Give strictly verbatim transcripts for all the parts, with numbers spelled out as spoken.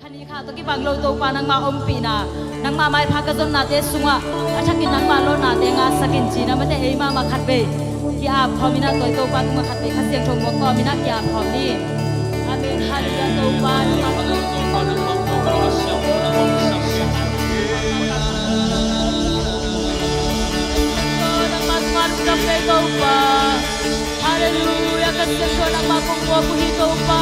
Kha ni kha tawh kibang lo Topa nangmah ompihna, nangmah maipha ka zonnate sungah a thakin nangmah lawnate ngahsak in ci-in ah mate ei mahmah khatvei ki-ap khawm in ah tua Topa tungah khatvei Kha Siangtho muak khawm in ah ki-ap khawm ni. Amen. Halleluiah Topa nangmah nangmah tungah lungdam vei Topa. Halleluiah, Kha Siangtho nangmah kong muak uh hi Topa.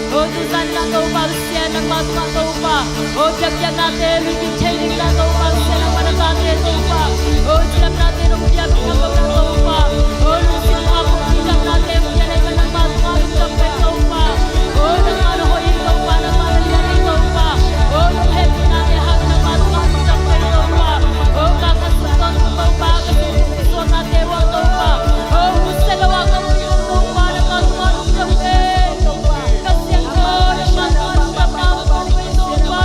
O tuzan in ah Topa Pasian nangmah tungah Topa. O biakpiaknate hong pia thei ding in ah Topa Pasian nangmah na tate Topa. O cidamnate nong pia ding in ah Topa. O lungsim a kong cidamnate hong pia ding in ah nangmah tungah lungdam vei Topa. O nangmah na hoih hi Topa, nangmah na lian hi Topa. O nong hehpihnate hang nangmah tungah lungdam vei Topa. O ka kha sung tawn Topa, ka sung suaknate uah Topa. O hun se lo a ka mun Topa, nangmah tungah lungdam vei. Kha Siangtho nangmah tungah lungdamna hong pia vei Topa.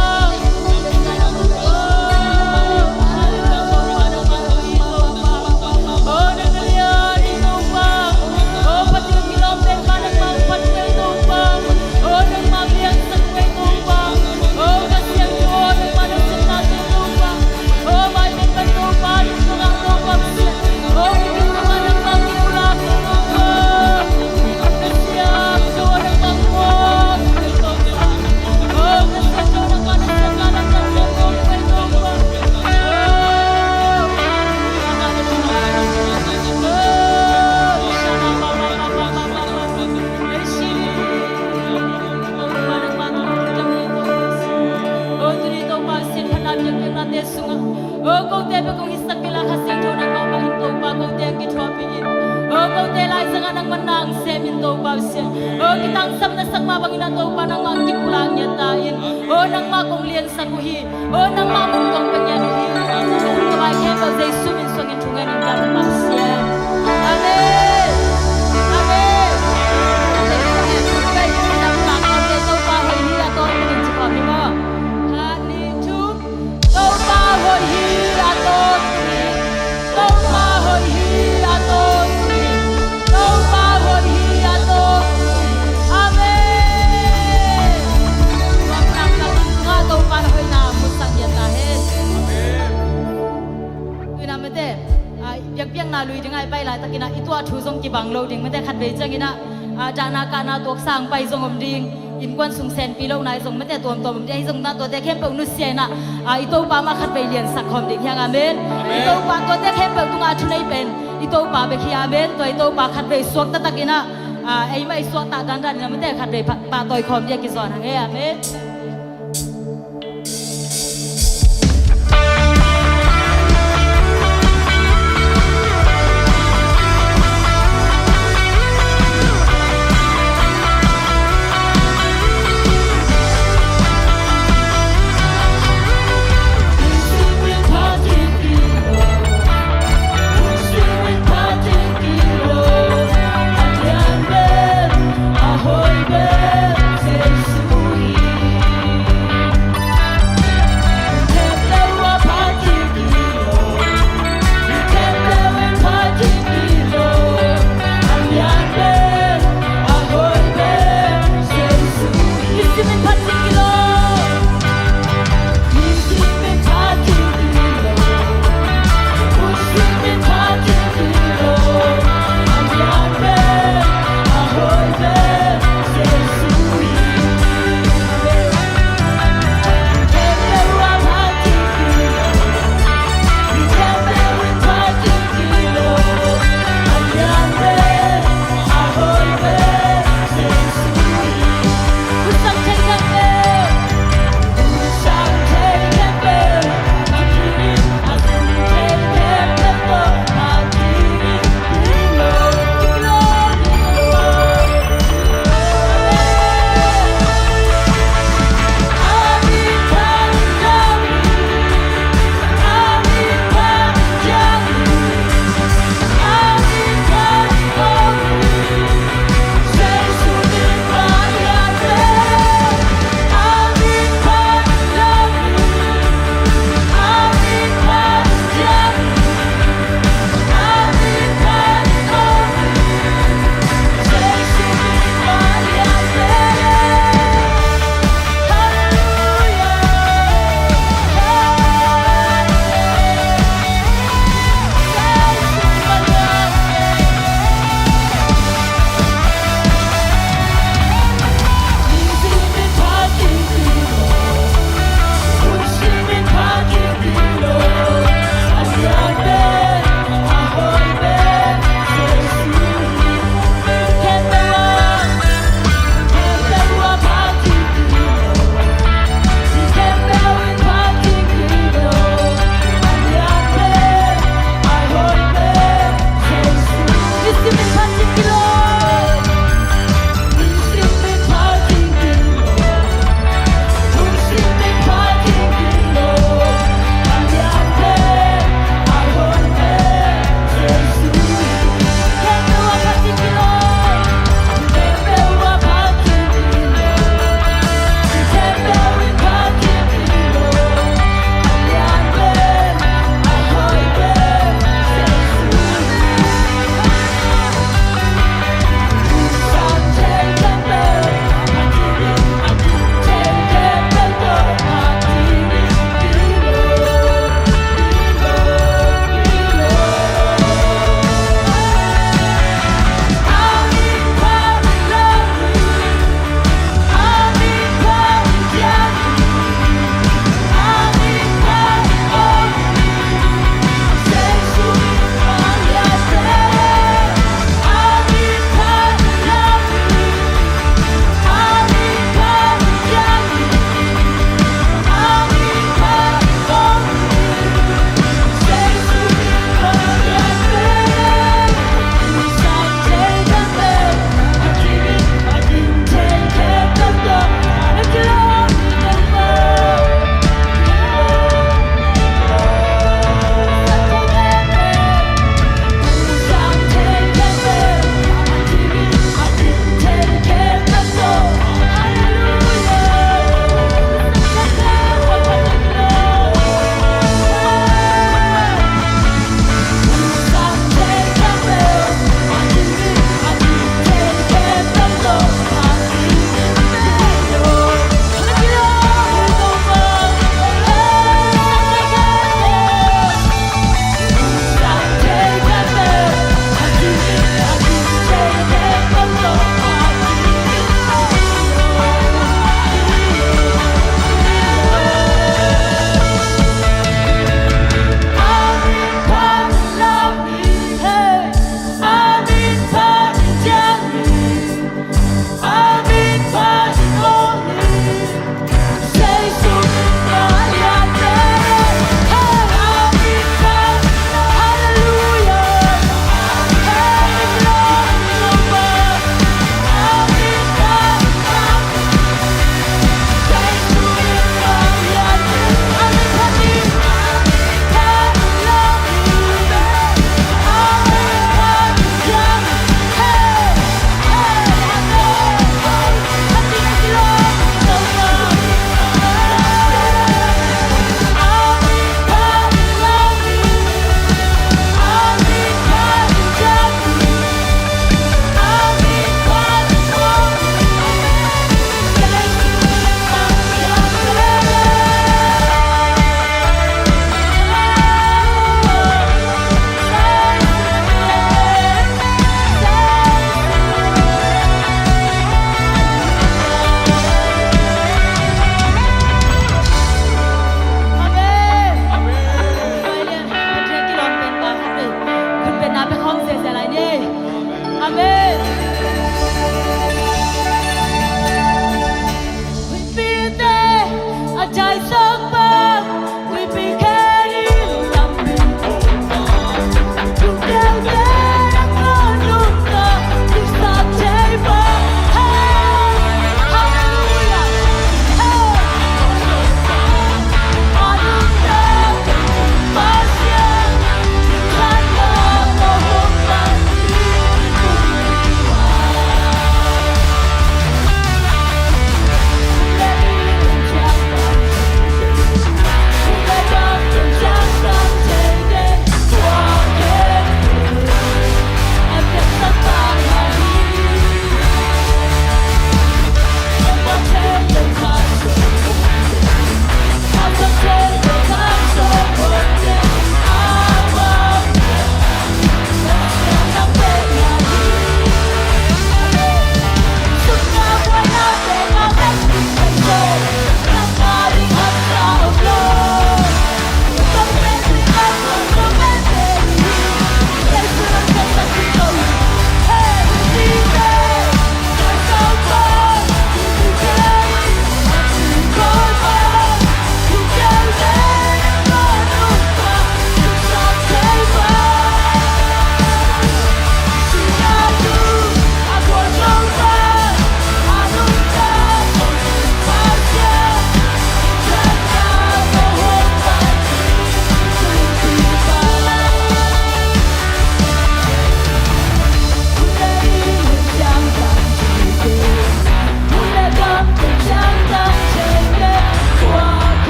O, o, nangmah tungah lungdam vei Topa. O, nangmah na lian hi Topa. O, Pathian kilawm pen mah nangmah hong phat vei Topa. O, nangmah piangsak vei Topa. O, Kha Siangtho nangmah na sepnate Topa. O, mai pen pan Topa, nung tungah Topa Pasian. O, nung tungah nangmah kipulak Topa. Kha Siangtho nangmah muak vei Topa. O, Kha Siangtho nangmah na sepna nangmah muak vei Topa. O, O, tuni Topa Pasian phatna biakpiaknate sungah, o, kote bek kong itsak kei la Kha Siangtho nangmah bangin Topa kote hong kithuahpih in. O, kote laizangah nangmah na hong sem in Topa Pasian. O, kitangsapna sak mah bangin ah Topa nangmah hong kipulak ngiat ta in. O, nangmah kong liansak uh hi. O, nangmah mun kong pia ngiat uh hi. Ka hun ka vai khempeuh Jesu min suangin thungen in ka Topa Pasian. Amen. Amen. Topa hoih hi a tawntungin ci khawm ni maw. Khat, nih, thum. Topa hoih hi a tawntungin. Topa hoih hi a tawntungin. Topa hoih hi a tawntungin. Amen. Tuamnak ka tung tungah Topa na hoihna musak ngiat ta hen. Amen. Tuinah mate, ah, biakpiakna lui dingah i pai laitakinah i tuah thu zong kibang lo ding mate, khatvei cianginah, ah, dahna kahna tuaksa hong pai zong om ding, innkuan sung senpi lohna i zong mate tuamtuam om ding, ahi zong nah tuate khempeuh nusia inah, ah, i Topa mah khatvei liansak khawm ding hiang. Amen. Amen. I Topa tuate khempeuh tungah thunei pen i Topa bek hi. Amen. Tua i Topa khatvei suak taktakinah, ah, eimah i suahtak dandan inah mate khatvei pah, pahtawi khawm ding a kizawn hang e. Amen.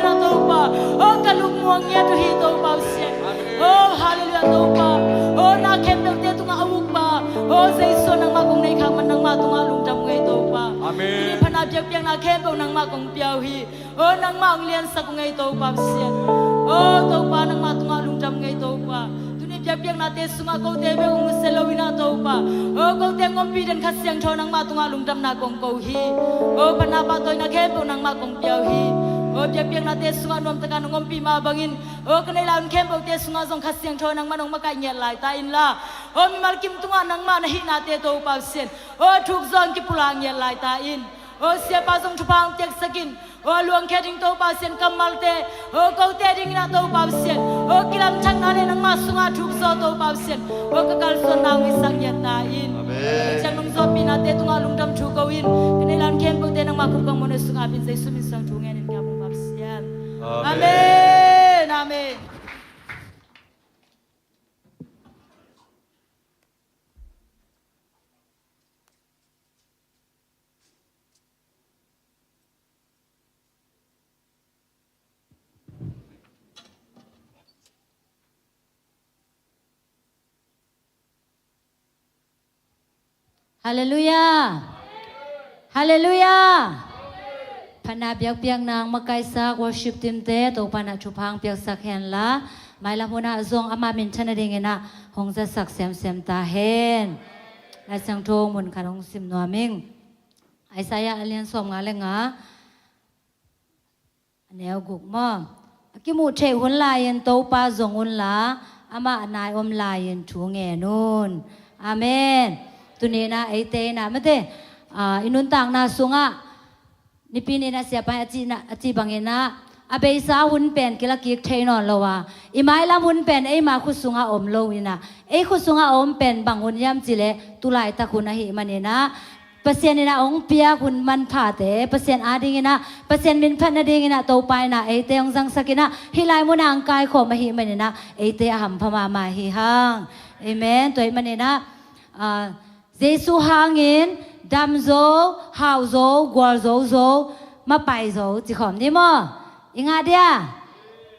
Topa, o ka lungmuang ngiat uh hi Topa Pasian. O halleluiah Topa. O na khempeuhte tungah a ukpa, o Jesu nangmah kong nei khak man nangmah tungah lungdam ngei Topa. Amen. Tuni phatna biakpiakna khempeuh nangmah kong pia uh hi. O nangmah hong liansak uh ngei Topa Pasian. O Topa nangmah tungah lungdam ngei Topa. Tuni biakpiaknate sungah kote bek hong nusia lo inah Topa, o kote hong ompih den Kha Siangtho nangmah tungah lungdamna kong ko hi. O phatna pahtawina khempeuh nangmah kong pia uh hi. O biakpiaknate sungah nuamtaka nong ompih mah bangin, o ka neih lai hun khempeuhte sungah zong Kha Siangtho nangmah nong makaih ngiat lai ta inla, o mimal kim tungah nangmah na hihnate Topa Pasian, o thukzaw hong kipulak ngiat lai ta in. O siapa zong thupha hong piaksak in. O luangkhia ding Topa Pasian kammalte, o kote ding inah Topa Pasian, o kilamthakna le nangmah sungah thukzaw Topa Pasian, o ka kalsuanna hong hisak ngiat ta in. Amen. Ciang nong zawhpihnate tungah lungdam thu ko in, ka neih lai hun khempeuhte nangmah khut kong muanhuai sungah ap in Jesu min suang thu ngen in ka Topa Pasian. Amen. Amen. Amen. Halleluiah. Halleluiah. Phatna biakpiakna hong makaisak worship teamte Topa inah thupha hong piaksak henla, mailam hunah zong ama minthan nading inah hong zatsak semsem ta hen. Lai Siangtho mun khat hong sim nuam ing. Isaiah a lian sawmnga le nga, a neu guk maw. A kimuh theih hun lai-in Topa zong unla, amah a nai om lai-in thu ngen un. Amen. Tuni inah eite inah mate, ah, i nuntakna sungah Nipi ni inah siapa in a cihna, a cih bang inah, a beisa hun pen kila kik thei nawn lo a, i mailam hun pen eima khut sungah om lo inah, ei khut sungah a om pen bang hun hiam cih leh tulaitak hun ahih man inah, Pasian inah hong piak hun manphate Pasian ading inah, Pasian min phat nading inah Topa inah eite hong zangsak inah, hih lai munah hong kaikhawm ahih man inah eite a hampha mahmah hi hang. Amen. Tua ahih man inah, ah, Jesu hangin dam zo, hau zo, gual zo zo, mapai zo, ci khawm ni maw? I ngah dia?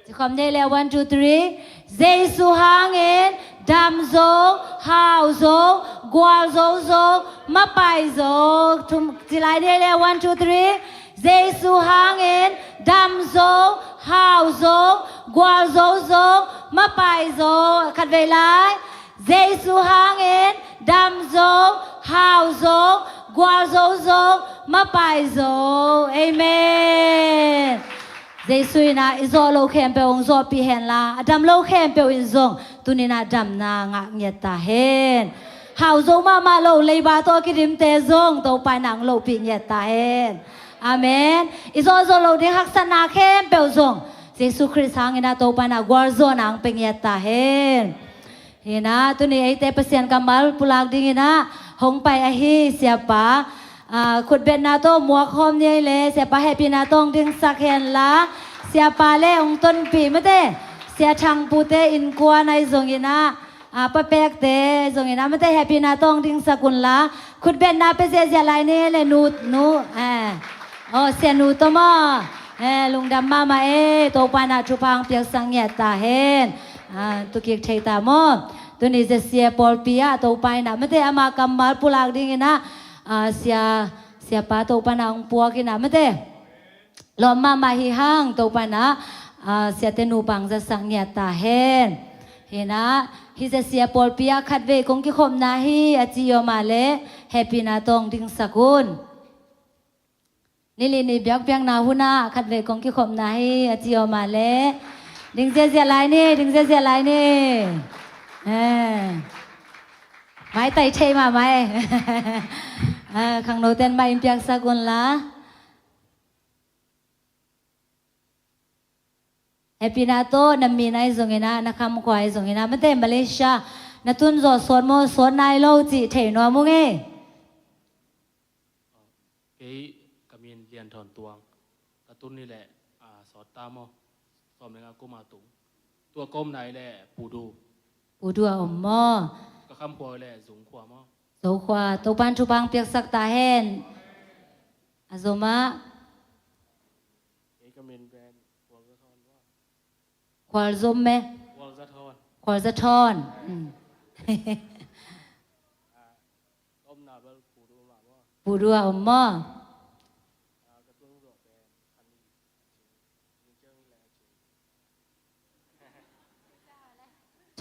Ci khawm ni le, one, two, three. Jesu hangin dam zo, hau zo, gual zo zo, mapai zo. Thum, ci lai ni le, one, two, three. Jesu hangin dam zo, hau zo, gual zo zo, mapai zo. Khatvei lai. Jesu hangin dam zo, hau zo, gual zo zo, mapai zo. Amen. Jesu inah i zawh loh khempeuh hong zawhpih henla, a dam lo khempeuh in zong tuni inah damna ngah ngiat ta hen. Hau zo mahmah lo leiba tawh a kidimte zong Topa inah hong lohpih ngiat ta hen. Amen. I zawh zawh loh ding haksatna khempeuh zong Jesu Khrist hang inah Topa inah gualzawhna hong pia ngiat ta hen. Hi inah tuni eite Pasian kammal pulak ding inah hong pai ahi siapa, ah, khutbetna tawh muak khawm ni ei le, siapa hehpihna tawh hong dingsak henla, siapa le hong tonpih mate, Sia Thang Pute innkuan ahi zong inah, ah, Pa Pekte zong inah mate hehpihna tawh hong dingsak unla, khutbetna pia ziahziah lai ni ei le, nu, nu, eh. Oh, Sia Nu tawh maw? Eh, lungdam mahmah ei, Topa inah thupha hong piaksak ngiat ta hen. Ah, tukik thei ta maw? Tuni ZCA pawlpi ah Topa inah mate ama kammal pulak ding inah, ah, sia, siapa Topa inah hong puak inah mate. Lawm mahmah hi hang. Topa inah, ah, siate nupa hong zatsak ngiat ta hen. Hi inah, hih ZCA pawlpi ah khatvei kong kikhopna hi a ci aw mah le, hehpihna tawh hong dingsak un. Nili ni biakpiakna hunah khatvei kong kikhopna hi a ci aw mah le, ding ziahziah lai ni, ding ziahziah lai ni. Eh. Maitai thei mahmah ei. Ah, khangnoten mai in piaksak unla. Hehpihna tawh na min ahi zong inah, na khamkhua ahi zong inah mate, Malaysia na tun zawh sawt maw, sawt nai lo cih thei nuam ung ei. Kei ka min Lian Thawn Tuang. Ka tun ni le, ah, sawt ta maw, sawm le nga kum a tung. Tua ka omna hi le Pudu. Pudu a om maw? Ka khamkhua hi le Zungkhua maw? Zokhua. Topa in thupha hong piaksak ta hen. A zom ah. Kei ka min Ben Tua Khualzom me? Khualzathawn. Khualzathawn. Hmm. Pudu a om maw?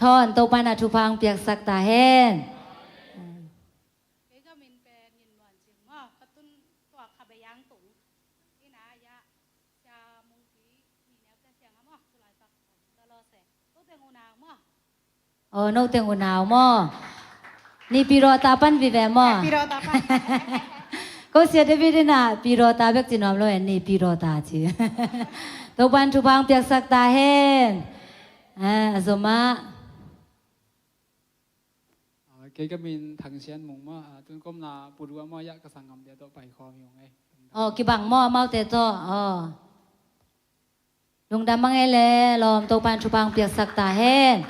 Thawn, Topa in ah thupha hong piaksak ta hen. Kei ka min pen Nginnuan Cing maw, ka tun tua Khabayang tung. Ina ya, Sia Mungpi, mi neu te siang a maw, tu laitak om ta lo se. Ko teng unau maw. Oh, no teng unau maw. Ni pi Rota pan vive maw. Pi Rota pan. Ko Sia David in ah pi Rota bek ci nuam lo en, ni pi Rota ci. Topa in thupha hong piaksak ta hen. Ah, a zom ah. Ah, kei ka min Thang Sian Mung maw, ah, tun ka omna Pudu a maw, ya ka sanggamte tawh paikhawm hi ung ei. Oh, kibang maw, amaute tawh. Oh. Lungdam a ngei le lawm, Topa in thupha hong piaksak ta hen.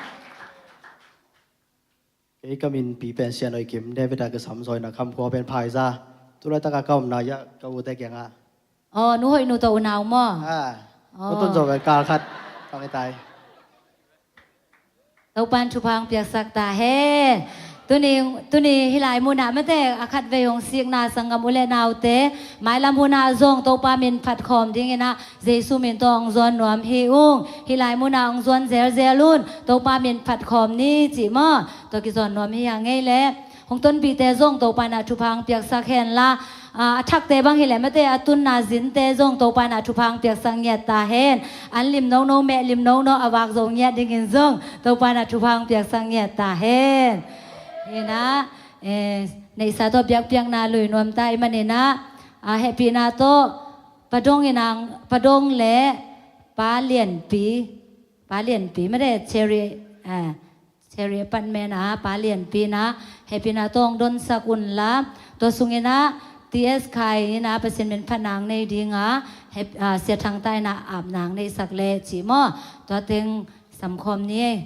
Kei ka min pi pen Sian Oi Kim, David a ka samzawina kham khua pen Phaiza. Tu laitak a ka omna ya ka ute kiangah. Oh, nu hoih nu tawh unau maw? Ah, oh. Ko tun zo ve kal khat. Pang i tai. Topa in thupha hong piaksak ta hen. Tuni, tuni hih lai munah mate a khat vei hong sikna sanggam u le naute, mailam hunah zong Topa min phatkhawm dingin ah Jesu min tawh hong zawn nuam hi ung. Hih lai munah hong zawn zelzel un. Topa min phatkhawm ni cih maw. Tua kizawn nuam hi a ngei le. Hong tonpihte zong Topa in ah thupha hong piaksak hen la, ah, a thakte bang hileh mate a tunna zinte zong Topa in ah thupha hong piaksak ngiat ta hen. An lim nono, meh lim nono, a vak zo ngiat dingin zong Topa in ah thupha hong piaksak ngiat ta hen. Hi in ah, eh, neihsa tawh biakpiakna lui nuam ta i hih manin ah, ah, hehpihna tawh Pa Dong in ah, Pa Dong le Pa Lianpi, Pa Lianpi mate Cherry, ah, Cherry Apartment ah Pa Lianpi in ah hehpihna tawh hong donsak un la, tua sungin ah T S Khai in ah Pasian min phat nang nei ding a, heh, ah, Sia Thang Ta in ah ap nang neihsak le cih maw. Tua teng samkhawm ni ei.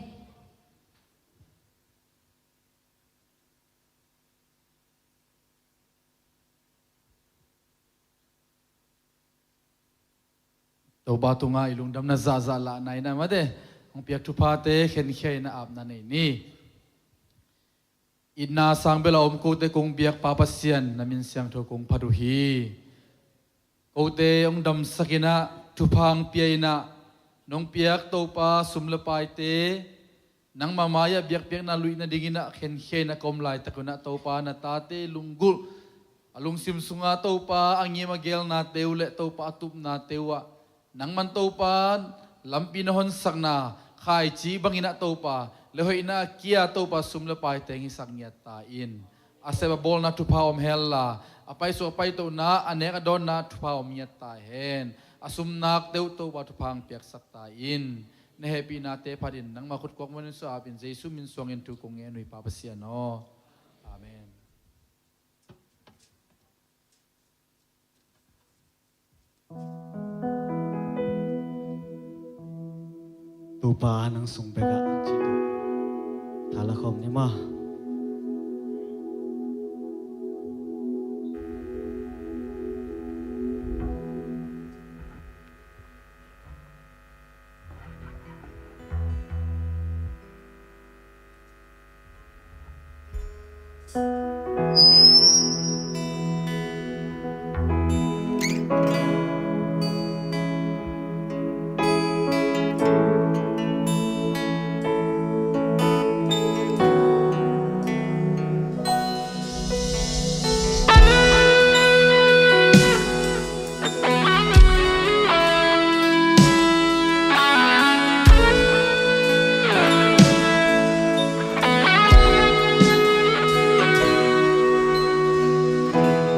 Topa tungah i lungdamna zahzah lahna in ah mate hong piak thuphate khenkhia in ah apna nei ni. Itna sang bel a om kote kong biak Pa Pasian, na min siangtho kong phat uh hi. Kote hong damsak in ah, thupha hong pia in ah, nong piak Topa sum le paite nangma mai-ah biakpiakna luih nadingin ah khenkhia in ah ka om laitak un ah Topa na tate lunggulh, a lungsim sungah Topa a ngim a gelnate uh le Topa a tupnate uh ah nangman Topa lampi na honsakna khaici bangin ah Topa le hoihna a kia Topa sum le paite hong hisak ngiat ta in. A sep a bawlna thupha om hen la, a paisuk a paitohna, a nek a dawnna thupha om ngiat ta hen. A sumnakte uh Topa thupha hong piaksak ta in. Na hehpihnate phatin nangma khut kuak muanin suah apin Jesu min suangin thu kong ngen uh hi Pa Pasian aw. Amen. Topa nang sung bekah cih thalah khawm ni maw.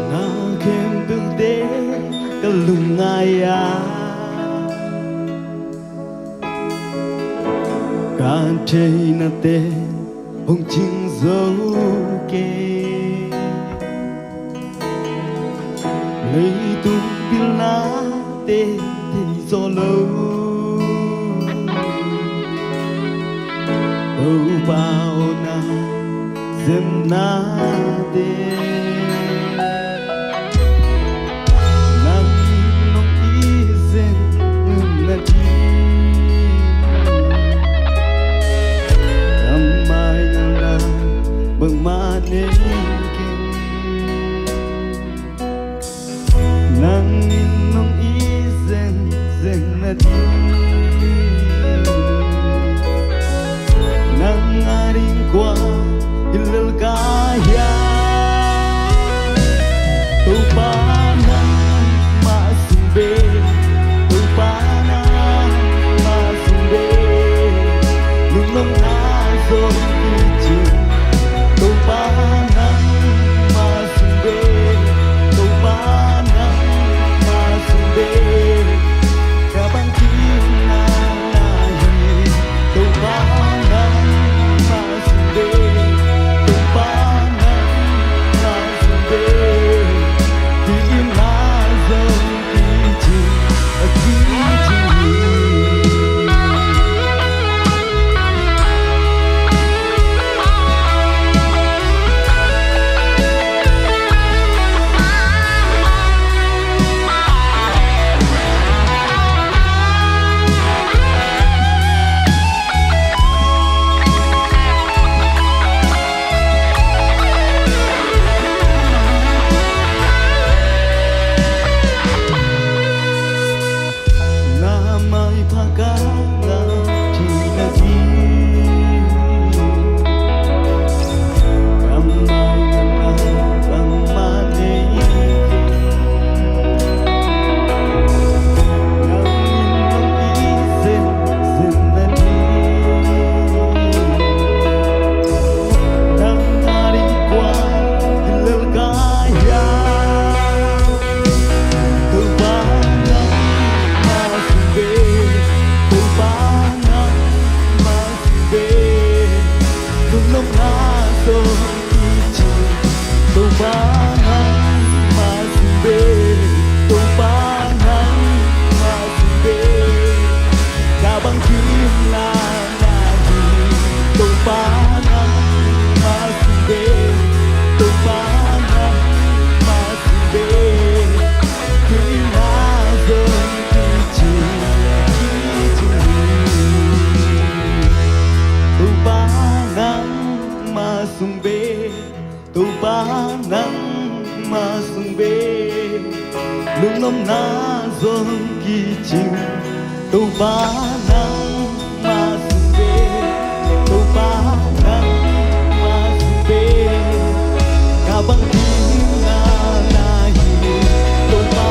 Na khempeuhte ka lungngai a, ka theinate hong cing zo kei. Leitung pilnate thei zo lo, Topa aw na zemnate nang nong kizem nading. Nang in nong it zenzen nading, nang ading kua hi lel ka hiam? Topa nangmah sung bek, Topa nangmah sung bek, lungnopna zong kicing. Topa nangmah sung bek, Topa nangmah sung bek, ka bangkimna na hi. Topa nangmah sung bek, Topa nangmah sung bek, ki-itna zong kicing, kicing hi. Topa nangmah sung bek, Topa nangmah sung bek, lungnopna zong kicing. Topa nangmah sung bek, Topa nangmah sung bek, ka bangkimna na hi. Topa nangmah sung bek, Topa nangmah sung bek, ki-itna zong kicing, kicing hi. Topa nangmah sung bek, Topa nangmah sung bek, lungnopna zong kicing. Topa nangmah sung bek, Topa nangmah sung bek, ka bangkimna na hi. Topa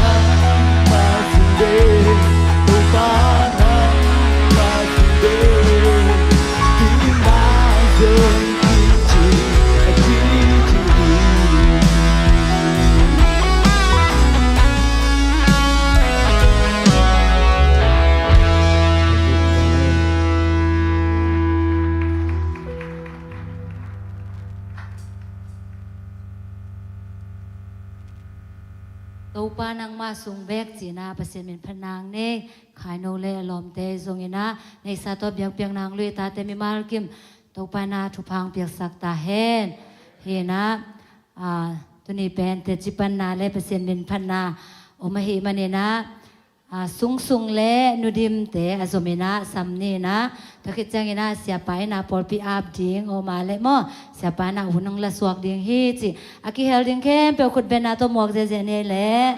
nangmah sung bek, Topa nangmah sung bek, ki-itna zong kicing, kicing hi. Topa nangmah sung bek cihna Pasian min phat nang nei. Khaino le a lawmte zongin ah neihsa tawh biakpiak nang lui tate mimal kim Topa na thupha piaksak ta hen. Hi in ah, ah, tuni pen teci panna le Pasian min phatna om ahih manin ah, ah, sungsung le nudimte a zomin ah sam ni in ah, tua khit ciangin ah siapa in ah pawlpi ap ding om a leh maw, siapa in ah hun hong la suak ding hi cih a kihel ding khempeuh khut benna tawh muak ziahziah ni leh.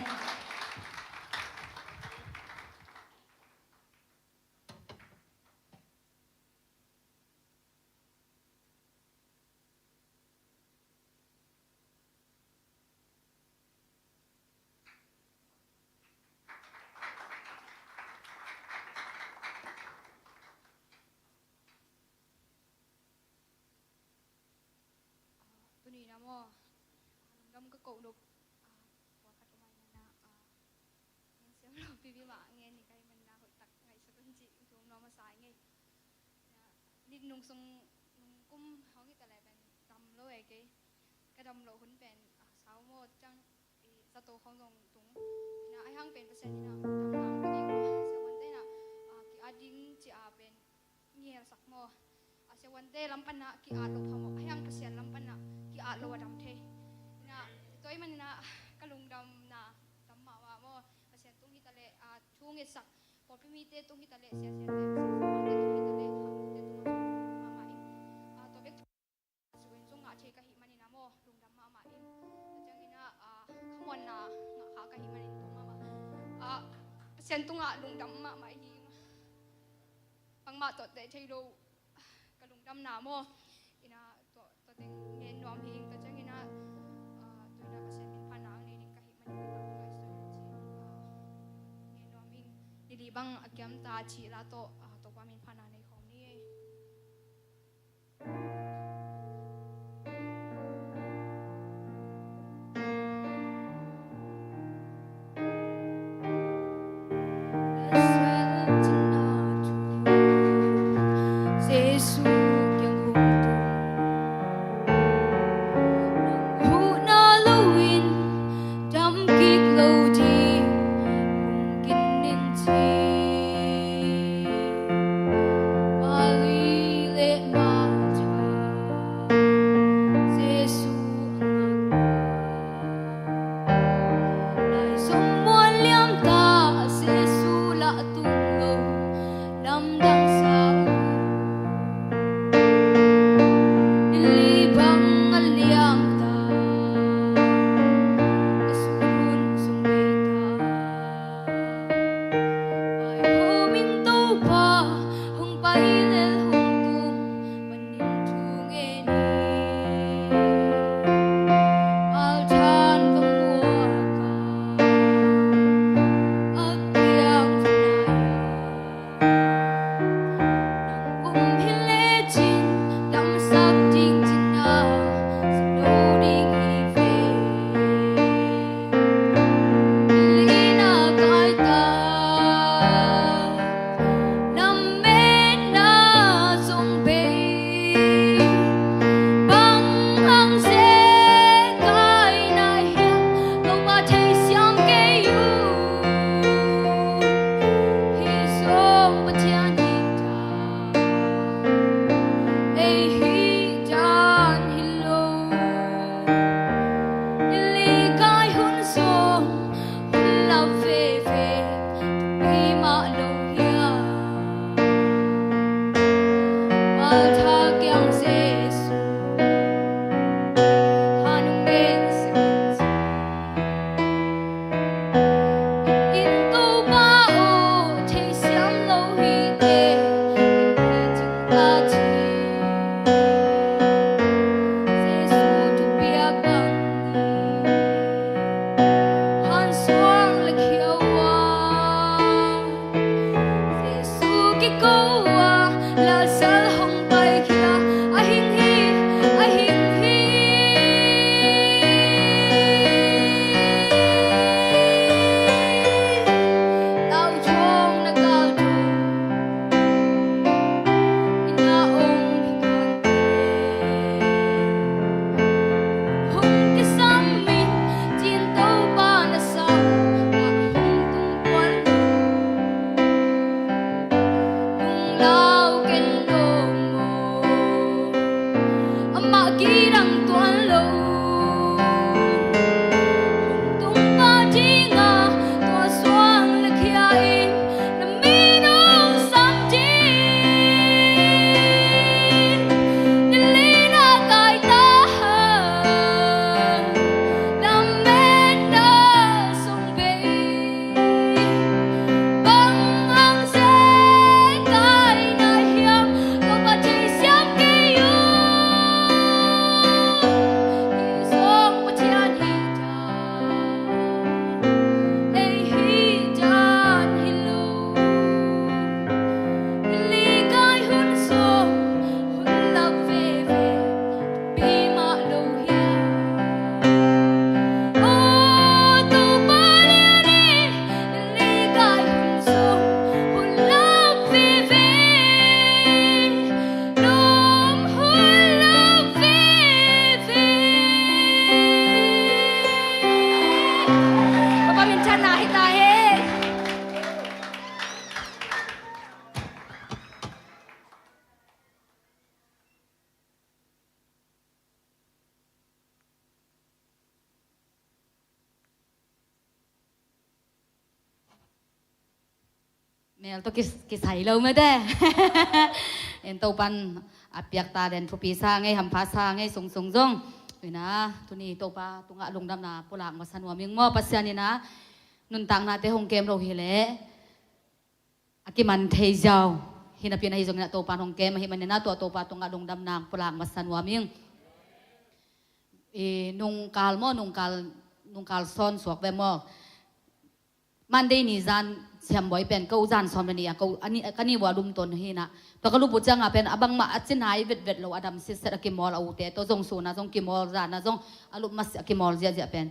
Ah, tuni in ah maw, ah, lungdam ka koh nop, ah, pawlkhat om ahih manin ah, ah, ngen siam lo pipi mah ngen ni ka hih manin ah hoihtak ngaihsut un cih thu nuam a sa ing ei. Na, lit nung sung, nung kum hong hi ta leh pen dam lo e kei. Ka dam loh hun pen, ah, sau maw ciang, i, zato khawng zong tung. Ina, ahi hang pen Pasian ina, dam hang ka ding maw. Siavuante ina, ah, ki-at ding ci a pen ngelsak maw. A, siavuante lam pan a ki-at lo pha maw. Ahi hang Pasian lam pan a ki-at lo a dam thei. Ina, tua ahih man ina, ka lungdam na, dam mahmah maw. Pasian tung hi ta leh, ah, thu ngetsak pawlpi mite tung hi ta leh, sia, siate, sia, siate tung hi ta leh, kha mite tung a mahmah ing. Ah, tua bek thu in zong ngah thei ka hih manin Sian tungah lungdam mahmah hi. Bangmah tawh teh thei lo ka lungdamna maw. Ina tua, tua teng ngen nuam hi ing. Tua ciangina, ah, tuina Pasian min phatna ang nei ding ka hih manin ka ngaihsun ci, ah, ngen nuam ing. Nili bang a kiamta cih la tawh, ah, Topa min phatna nei khawm ni. Dam kik lo ding hong kin ning ci. Mari le Martha, Jesuh a ngakna. Lai zong muan liam ta, Jesuh lah tung lo. Lamdang sa uh. Nili bang a liam ta, a sun hun zong bei ta. Pai hawm in Topa, hong pai lel hong tung, panin thu ngen in. Martha'n va muak a, a kiang va nai a. Nang um hi lecin damsak ding cihna si lo ding hi ve. Lina kai ta, lametna zong bei. Bang hang zekai na hiam, Topa theisiam kei uh. Hih zong Pathian hih dan, ei hih dan hi lo. Nili kai hun zong hun lap veve, pi mah lo hiam. Martha kiang Jesuh, han hong gen sek in. In Topa aw, theisiam lo hi teh, in hih cing ta ci. Jesuh thupiak bang hi. Han suang le khiau a, Jesuh kiko a, Lazar hong paikhia, a hing hi, a hing hi. Lau thong na kal thong, ina om hi kante. Hong kisam in, cin Topa na sam, na hong tung kuan lo. Lunglau ken lo maw, amah kidang tuan lo. Hong tung pah ding a, tua suang le khia in, na min hong sam ding. Nili na kai ta, lametna zong bei. Bang hang zekai na hiam, Topa theisiam kei uh. Hih zong Pathian hih dan, ei hih dan hi lo. Nili kai hun zong hun lap veve, pi mah lo hiam. Aw Topa lian e, nili kai hun zong hun lap veve, lawm hun lap veve. Topa minthanna hi ta hen. Mel tawh kis-, kisai lo mete. En Topan a piak talent thupi sa ngei, hampha sa ngei, sungsung zong. Ina, tuni Topa tungah lungdamna pulak masa nuam ing maw, Pasian ina nuntaknate hong kem lo hileh. a kiman thei ziau hi napi-in ahi zongin ah Topa in hong kem ahih manin ah tua Topa tungah lungdamna pulak masa nuam ing. I nungkal maw, nungkal, nungkal sawn suak ve maw. Monday ni zan Siam Bawi pen ko zan sawm le nih a ko, a ni, ka ni vua lum ton hi-in ah, tua ka lup uh ciangah pen a bangmah a ci nai vetvet lo, a dam sitset a kimawl, a ute tawh zong sun ah zong kimawl, zan ah zong a lup masiah a kimawl ziahziah pen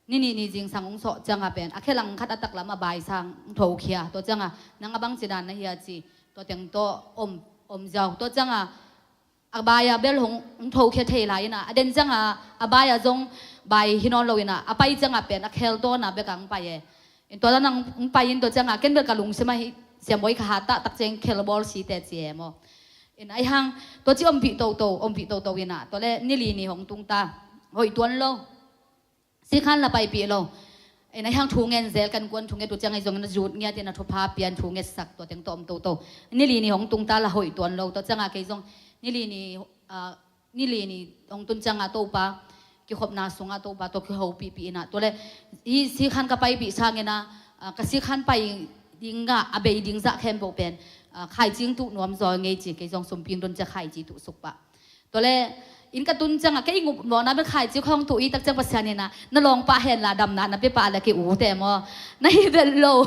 ni nih ni zingsang hong sawh ciangah pen a khe langkhat a taklam a bai sang hong thokhia. Tua ciangah nang a bangci dan na hia ci, tua teng tawh om, om ziau. Tua ciangah a bai ah bel hong, hong thokhia thei lai-in ah, a den ciangah a bai ah zong bai hi nawn lo-in ah, a pai ciangah pen a khel tawn ah bek ah hong pai e. In tua dan ah hong pai in tua ciangah ken bel ka lungsim ah hi, Siam Bawi ka hat taktak ciang khel bawl si teh ci e maw. In ahi hang tua ci om vih toto, om vih toto in ah, tua leh ni li ni hong tung ta, hoih tuan lo. Sikhan la paipih lo. In ahi hang thu ngen zel, kan kuan thu nget uh ciang ahi zongin a zut ngiat in a thupha pia in thu ngetsak, tua teng tawh om toto. Ni li ni hong tung ta, la hoih tuan lo. Tua ciangah kei zong ni li ni, ah, ni li ni hong tun ciangah Topa kikhopna sungah Topa tawh kihopihpih in ah, tua leh hih sikhan ka paipih sangin ah, ah, ka sikhan pai ding ah a bei ding zah khempeuh pen, ah, khaici hong tuh nuam zaw ing ei ci, kei zong sumpi hong don ciang khaici tuh suk pah. Tua leh inn ka tun ciangah kei inn upmawhna bek khaici khawng tuh i tak ciang Pasian in ah, na lawngpah hen la damna na pia pah leh ki-ut e maw. Na hi vet lo,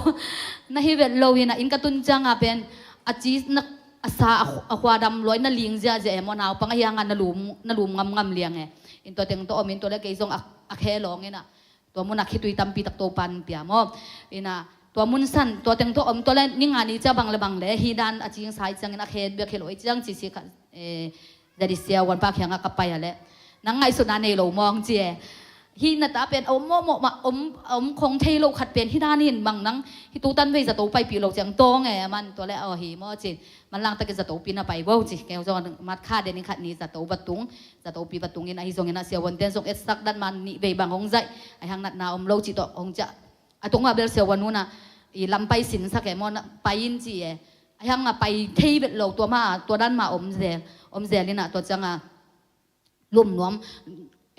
na hi vet lo in ah inn ka tun ciangah pen a ci na, a sa, a khu-, a khua dam lua in na ling ziahziah e maw, naupang ahi hangah na lum, na lum ngamngam liang e. In tua teng tawh om in tua leh kei zong a, a khe lawng in ah tua munah khitui tampi tak Topa in pia maw. In ah tua mun san, tua teng tawh om, tua leh ni nga ni ciang bang le bang le hih dan a cingsa i ciangin a khe bek hi lo i ciang ci si kha, eh, Daddy Siavuan pa kiangah ka pai a leh, nang ngaihsutna nei lo mawng ci e. Hih na ta pen a om mawhmawh mah, om, a om khong thei lo khat pen hih dan in bang nang hih tu tan vei zato paipih lo ciang tawng e man, tua leh aw hi maw ci. Manlang takin zatopi na pai vo ci. Kei zong mat kha den in khat ni zato va tung, zatopi va tung in ahi zongin ah siavuante'n zong etsak dan man nih vei bang hong zaih. Ahi hang natna om lo cih tawh hong ciah. A tungah bel siavuan nu in ah i lam pai sinsak e maw, na pai in ci e. Ahi hang a pai thei vet lo, tua mah, tua dan mah om zel, om zel in ah tua ciangah lum nuam,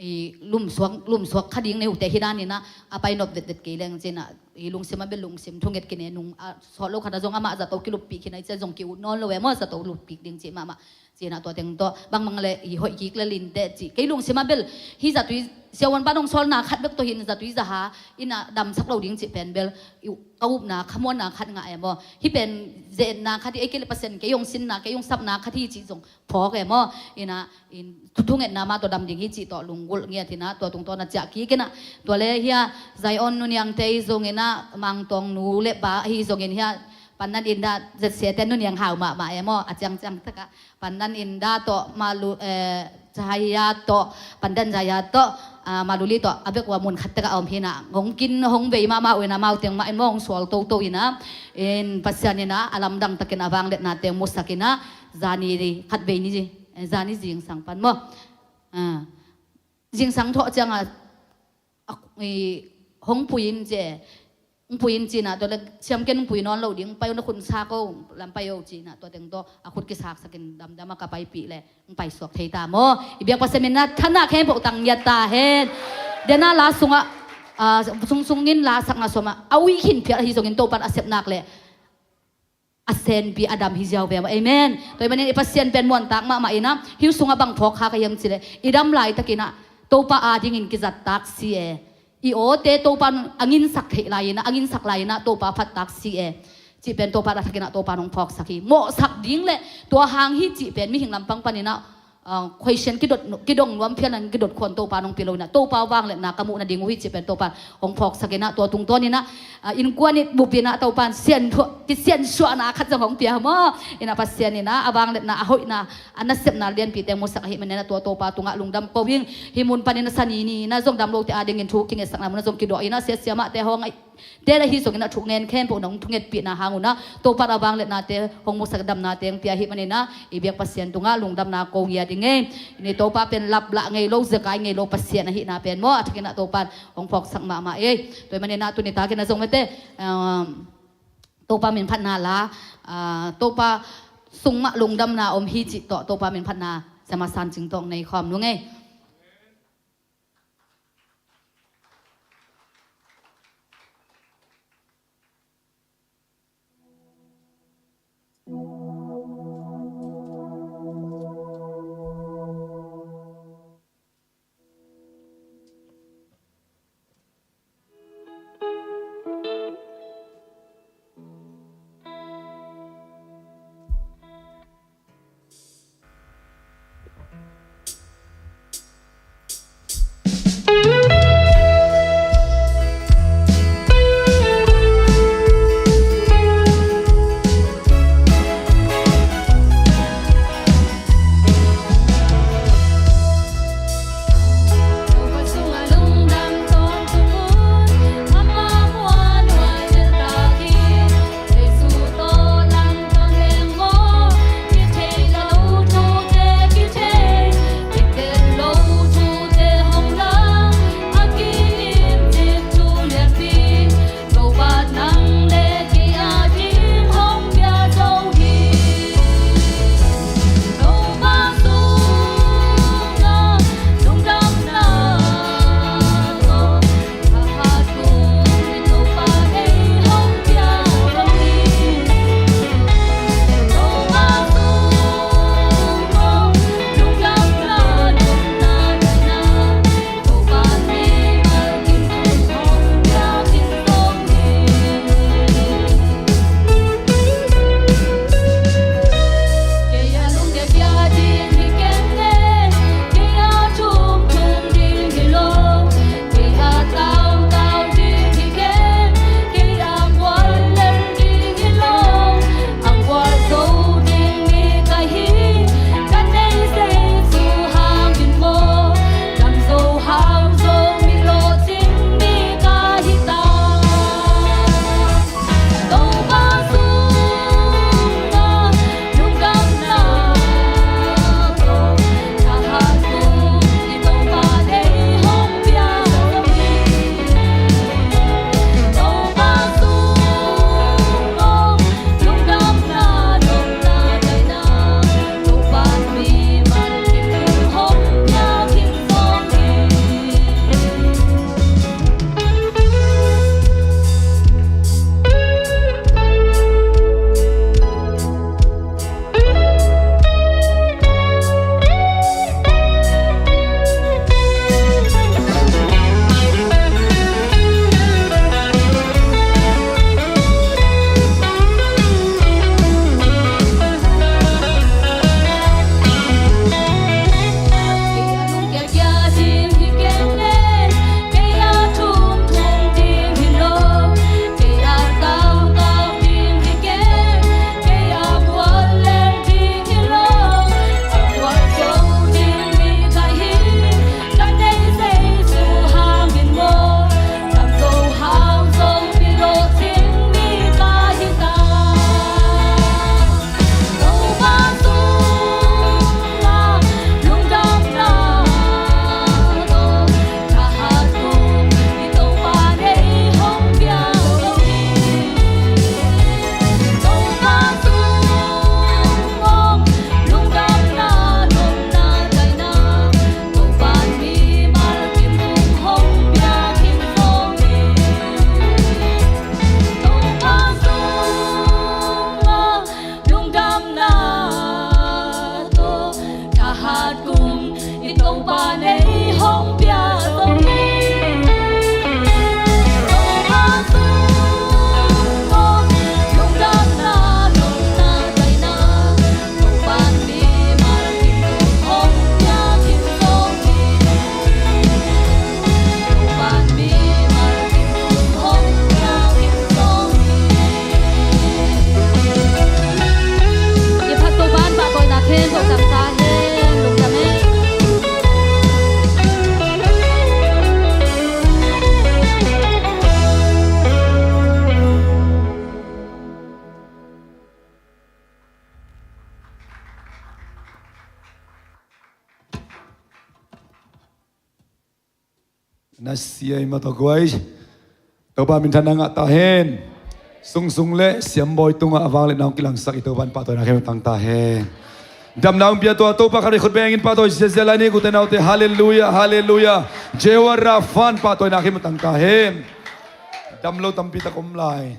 i lum suak, lum suak kha ding nei uh teh hih dan in ah a pai nop vetvet kei leng ci-in ah, i lungsim ah bel lungsim thunget kine nung a sawt lo khat ah zong amah zato kiluppih khin a i ciah zong ki-ut nawn lo e maw, zato luppih ding cih mahmah. Ci-in ah tua teng tawh bangbang le i hoih kik le lin teh ci. Kei lungsim ah bel hih zatui siavuan pan hong sawlna khat bek tawh hi-in zatui zaha in ah damsak lo ding cih pen bel i, ka upna khamuanna khat ngah e maw. Hih pen ze-etna khat hi, ei kei le Pasian kei hong sinna, kei hong sapna khat hi cih zong phawk e maw. In ah, in thu, thungetna mah tawh dam ding hi cih tawh lunggulh ngiat in ah tua tungtawn a ciah kik in ah, tua leh hih a Zion Nu Niangte ahi zongin ah, Mangtawng nu le pa ahi zongin hih a Pandan Inda, Zet Siate Nu Niang hau mahmah e maw, a ciangciang takah Pandan Inda tawh, Malu, eh, Jaya tawh, Pandan Jaya tawh, ah, Maluli tawh, a bek uh a mun khat takah a om hi-in ah, hong kin hong vei mahmah uh in ah, amau teng mah in maw hong sual toto in ah, in Pasian in ah a lamdang takin a vangliatna teng musak in ah, zani khat vei ni, eh, zani zingsang pan maw. Ah, zingsang thawh ciangah, a, i, hong pui in ci e. Hong pui in ci-in ah, tua leh siam ken hong pui nawn lo ding, pai un a khut sa ko, lam pai o ci-in ah, tua teng tawh a khut kisaksak in damdam a ka paipih leh hong paisuak thei ta maw. I biak Pasian min ah thanna khempeuh tang ngiat ta hen. Den a la sungah, ah, sungsung in la sakna sawm ah a uih khin phial ahi zongin Topa'n a sep nak leh a senpi a dam hi ziau ve maw. Amen. Tua ahih manin i Pasian pen muantak mahmah in ah, hih sungah bang phawk kha ka hiam cih leh, i dam laitakin ah Topa adingin kizat tak si e. I awte Topa'n a nginsak theih lai in ah, a nginsak lai in ah Topa phat tak si e. Cih pen Topa a thakin ah Topa'n hong phawksak hi. Mawhsak ding le tua hang hi cih pen mihing lampang panin ah, ah, question kidot, kidong nuam phial in kidot khuan Topa'n hong pia lo in ah, Topa vangliatna ka muh nading uh hi cih pen Topa'n hong phawksak in ah, tua tungtawn in ah, ah, innkuan it bup in ah Topa'n sianthu-, kisiansuahna khat zong hong pia maw. In ah Pasian in ah a vangliatna, a hoihna, a nasepna lianpi teng musak ahih manin ah tua Topa tungah lungdam ko ing. Hih mun panin ah Sani ni in ah zong dam lote adingin thu kingetsakna mun ah zong kidawi in ah, sia siamahte hong ai te le hi zongin ah thungen khempeuh nong thungetpihna hang un ah Topa'n a vangliatnate hong musak, damnate hong pia ahih manin ah i biak Pasian tungah lungdamna ko ngiat ing ei. Ni Topa pen laplah ngei lo, zekai ngei lo Pasian ahihna pen maw, a thakin ah Topa'n hong phawksak mahmah ei. Tua ahih manin ah tuni takin ah zong mate, um, Topa min phatna la, ah, Topa sung mah lungdamna om hi cih tawh Topa min phatna Siama San Cing tawh nei khawm nung ei. Topa nei hong pia zo hi. Topa sung ko lungdamna lungna taina Topa mimal kim hong pia kim zo hi. Topa mimal kim hong pia kim zo hi. I phat Topa in pahtawina khen zo tam ta hen lungdam e. Na sia i mataguai Topa minthanna ngah ta hen. Sungsung le siambawi tungah a vangliatna hong kilangsak i Topa in pahtawina khen tang ta hen. Damna hong pia tua Topa khat i khut bengin pahtawi ziazia lai ni, ute naute. Halleluia, halleluia. Jehovah Rapha in pahtawina khen tang ta hen. Dam lo tampi tak om lai.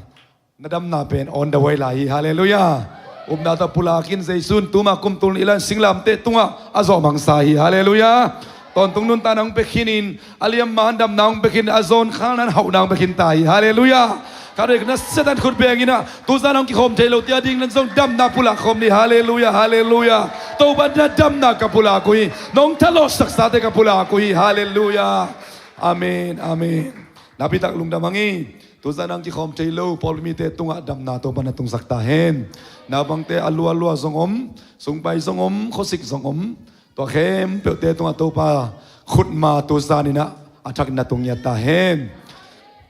Na damna pen on the way lai hi. Halleluia. Upna tawh pulakin Jesu in tuma kum tul nih lai-in singlamteh tungah a zawh mangsa hi. Halleluia. Tawntung nuntakna hong pia khinin, a liamma in damna hong pia khin, a zawn khalna in hauhna hong pia khin ta hi. Halleluia. Khat vei khat na siatan khut benginah tuzan hong kikhawm thei lo tia ding nan zong damna pulak khawm ni. Halleluia, halleluia. Topa na damna ka pulak uh hi. Nong thalawhsaksate ka pulak uh hi. Halleluia. Amen, amen. Napitak lungdam hang hi. Tuzan ang kikhawm thei lo pawlpi mite tungah damna Topa na tungsak ta hen. Naupangte a lualua zong om, sungpai zong om, khuasik zong om. Tua khempeuhte tungah Topa khutma tuzan inah a thak na tung ngiat ta hen.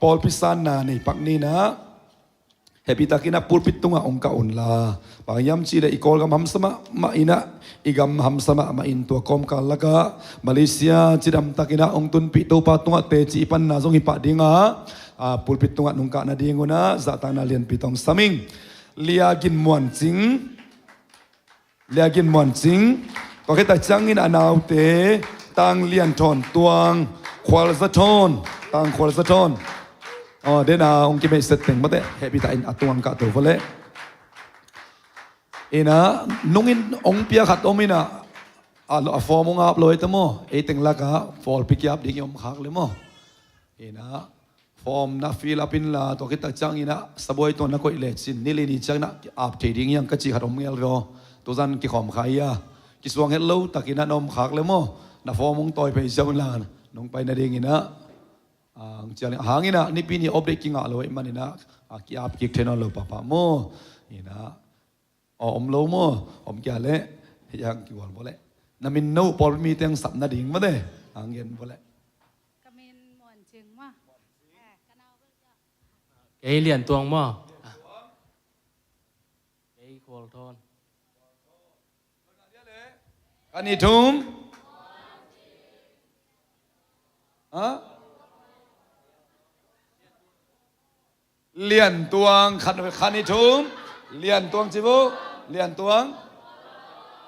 Pawlpi sanna nei pak ninah hehpihtakinah pulpit tungah hong kah unla. Bang hiam cihleh i Kawlgam hamsa mahmah inah, i gam hamsa mahmah in tua kawmkal lakah Malaysia cidamtakinah hong tunpih Topa tungah teci i panna zong hi pah dinga, a, pulpit tungah nungkah nadingunah zahtakna lianpi tawh hong sam ing. Lia Gin Muan Cing, Lia Gin Muan Cing. Tua khit tak ciangin a naute Tang Lian Thawn Tuang, Khual Za Thawn, Tang Khual Za Thawn. Aw, dena hong kimeihset teng mate, hehpihtakin a tuang kah to vawleh. Inah nungin hong pia khat om inah, a, a form hong ap lo ei ta maw. Ei teng lakah pawlpi kiap ding i om khak le maw. Inah form na fill up inla, tua khit tak cianginah sabuai tawh na koih lecin ni li ni cianginah ap thei ding hiang ka cih khat om ngel ve aw. Tuzan kikhawm kha hi a, kisuang het lo takinah na om khak le maw. Na form hong tawi phei ziau inla nong pai nadinginah, a, hong cial ing. A hanginah nipi ni update kingah lo ahih maninah, a, ki-ap kik thei nawn lo pahpah maw. Inah aw, om lo maw? Om kia leh hiang kigual vawleh. Na min no pawlpi mite hong sap nading mate, hang gen vawleh. Ka min Muan Cing maw. Kei Lian Tuang maw. Kei Khual Thawn. Khan i thum. Ha? Lian Tuang, khan, khan i thum. Lian Tuang ci vo. Lian Tuang,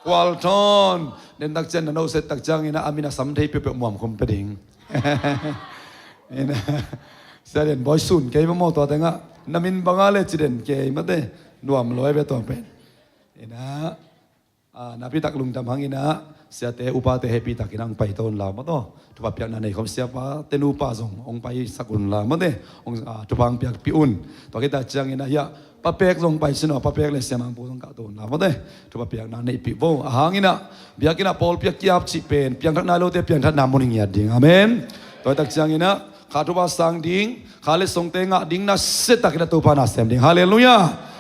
Khual Thawn. Den tak ciang na no set tak cianginah a min a sam thei peuhpeuh muamkhum pia ding. Inah sia den bawi sun kei maw tua tengah. Na min banga le ci den kei mate. Nuam lo ei ve tua pen. Inah, a, napitak lungdam hanginah siate upate hehpihtakinah hong pai to unla maw taw. Thupha piakna nei khawm siapa te nupa zong hong paisak unla mate. Hong, a, thupha hong piakpih un. Tua khit tak cianginah hiah Pa Pek zong pai sin aw, Pa Pek le Siamang Pu zong kah to unla mate. Thupha piakna neihpih vo. A hanginah biakinnah pawlpi a kiap cih pen piangthak nai lote piangthakna mun hi ngiat ding. Amen. Tua tak cianginah kha thupha sang ding, kha le songte ngah ding, na siatakinah Topa na sem ding. Halleluia.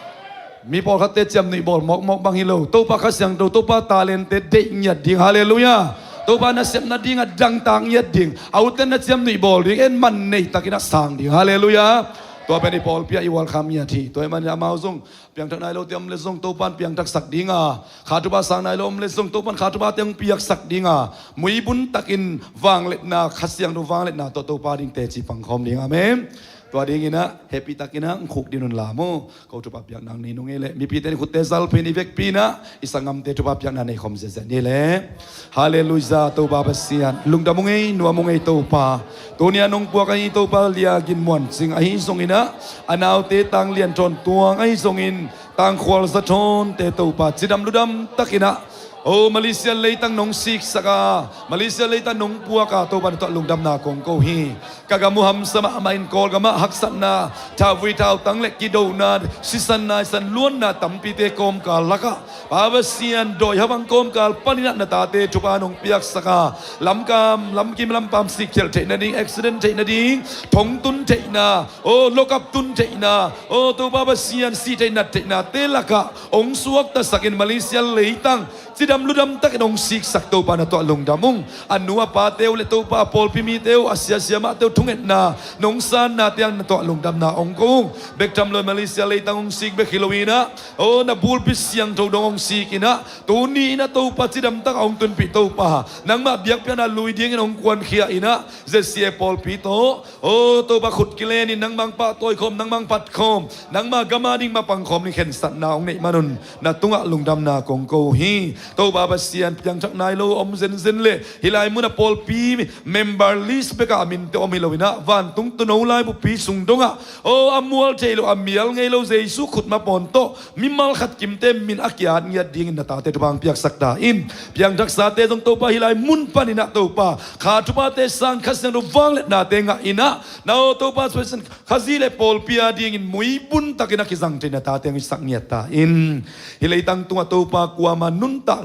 Mi pawlkhatte ciamnuih bawl mawkmawk bang hi lo. Topa Kha Siangtho, Topa talente deih ngiat ding. Halleluia. Topa nasepna dingah dangtak ngiat ding. A uten na ciamnuih bawl ding, en man neitakinah sang ding. Halleluia. Tua pen i pawlpi ah i welcome ngiat hi. Tua ahih manin amau zong piangthak nai lote om le zong Topa in piangthaksak dinga, kha thupha sang nai lo om le zong Topa in kha thuphate hong piaksak dinga, muibun takin vangliatna, Kha Siangtho vangliatna tawh Topa ding teci pangkhawm ding. Amen. Tua dinginah hehpihtakinah hong khuk din unla maw. Ko thupha piakna nei nung ei leh mipite in khutte zalphin i vekpi inah i sanggamte thupha piakna nei khawm ziazia ni leh. Halleluia. Topa Pasian lungdam ung ei, nuam ung ei Topa. Tunia nong puak ahi Topa Lia Gin Muan Cing ahi zonginah, a naute Tang Lian Thawn Tuang ahi zongin, Tang Khual Za Thawnte Topa cidam ludam takinah O Malaysia leitang nong siksak a, Malaysia leitang nong puak a, Topa na tungah lungdamna kong ko hi. Ka gam uh hamsa mahmah in, Kawlgam ah haksatna, thauvui thautang le kidona, sisan naisan luanna tampite kawmkal lakah, Pa Pasian, dawi habang kawmkal panin ah na tate thupha nong piaksak a, lamkam lamkim lampam sikkhialh theih nading, accident theih nading, thong tun theihna, o lokap tun theihna, o Topa Pasian, sih theih nat theihnate lakah hong suaktasak in, Malaysia leitang cidam ludam takin hong siksak, Topa na tungah lungdam ung. A nu a pate uh le Topa, a pawlpi mite uh, a sia siamahte uh thungetna nong sanna tiang na tungah lungdamna hong ko ung. Bek tham lo-in Malaysia leitang hong sik bek hi lo-in ah, o na bulpi siangtho dong hong sik in ah, tuni in ah Topa, cidam tak a hong tunpih Topa, nangmah biakpiakna lui dingin hong kuankhia in ah, Z C A pawlpi tawh, o Topa, khut kilenin nangmah hong pahtawi khawm, nangmah hong phat khawm, nangmah gam a ding mapang khawm ding khensatna hong neih manun na tungah lungdamna kong ko hi. Topa Pasian, piangthak nai lo om zenzen le, hih lai mun a pawlpi member list bek ah a minte om hi lo-in ah, vantung tuuno laibupi sung dongah, o a mual thei lo, a mial ngei lo Jesu khut mapawn tawh mimal khat kimte min a ki-at ngiat dingin na tate thupha hong piaksak ta in. Piangthaksate zong Topa, hih lai mun panin ah Topa, Kha Thuphate sang, Kha Siangtho vangliatnate ngah in ah, na aw Topa Pasian, Khazih le pawlpi a dingin muibun takin a kizang thei na tate hong hisak ngiat ta in. Hih leitang tungah Topa, kuama nuntakna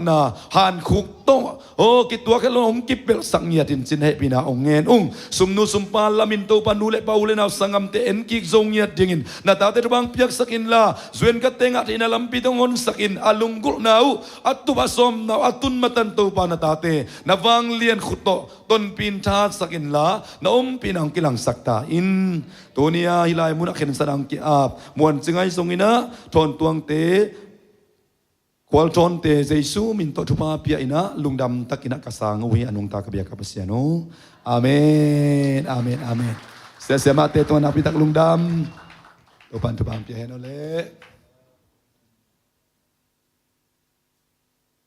hankhuk tawh, o kituak het lo hong kipelhsak ngiat in, cin hehpihna hong ngen ung. Sumnu sumpa lamin Topa, nu le pa, u le nau, sanggamte en kik zo ngiat dingin na tate thupha hong piaksak inla, zuenkatte ngah theihna lampite hong honsak in, a lunggulhna uh, a tup a sawmna uh a tun matan Topa, na tate na vanglian khut tawh tonpih thahatsak inla, na ompihna hong kilangsak ta in. Tuni-a hih lai munah khensatna hong ki-ap muancing ahi zongin ah, thawntuangte, khualthawnte Jesu min tawh thupha pia in ah, lungdam takin ah ka sang uh hi, a nungta ka biak ka Pasian uh. Amen, amen, amen. Sia siamahte tungah nakpi tak lungdam. Topa'n thupha hong pia hen aw leh.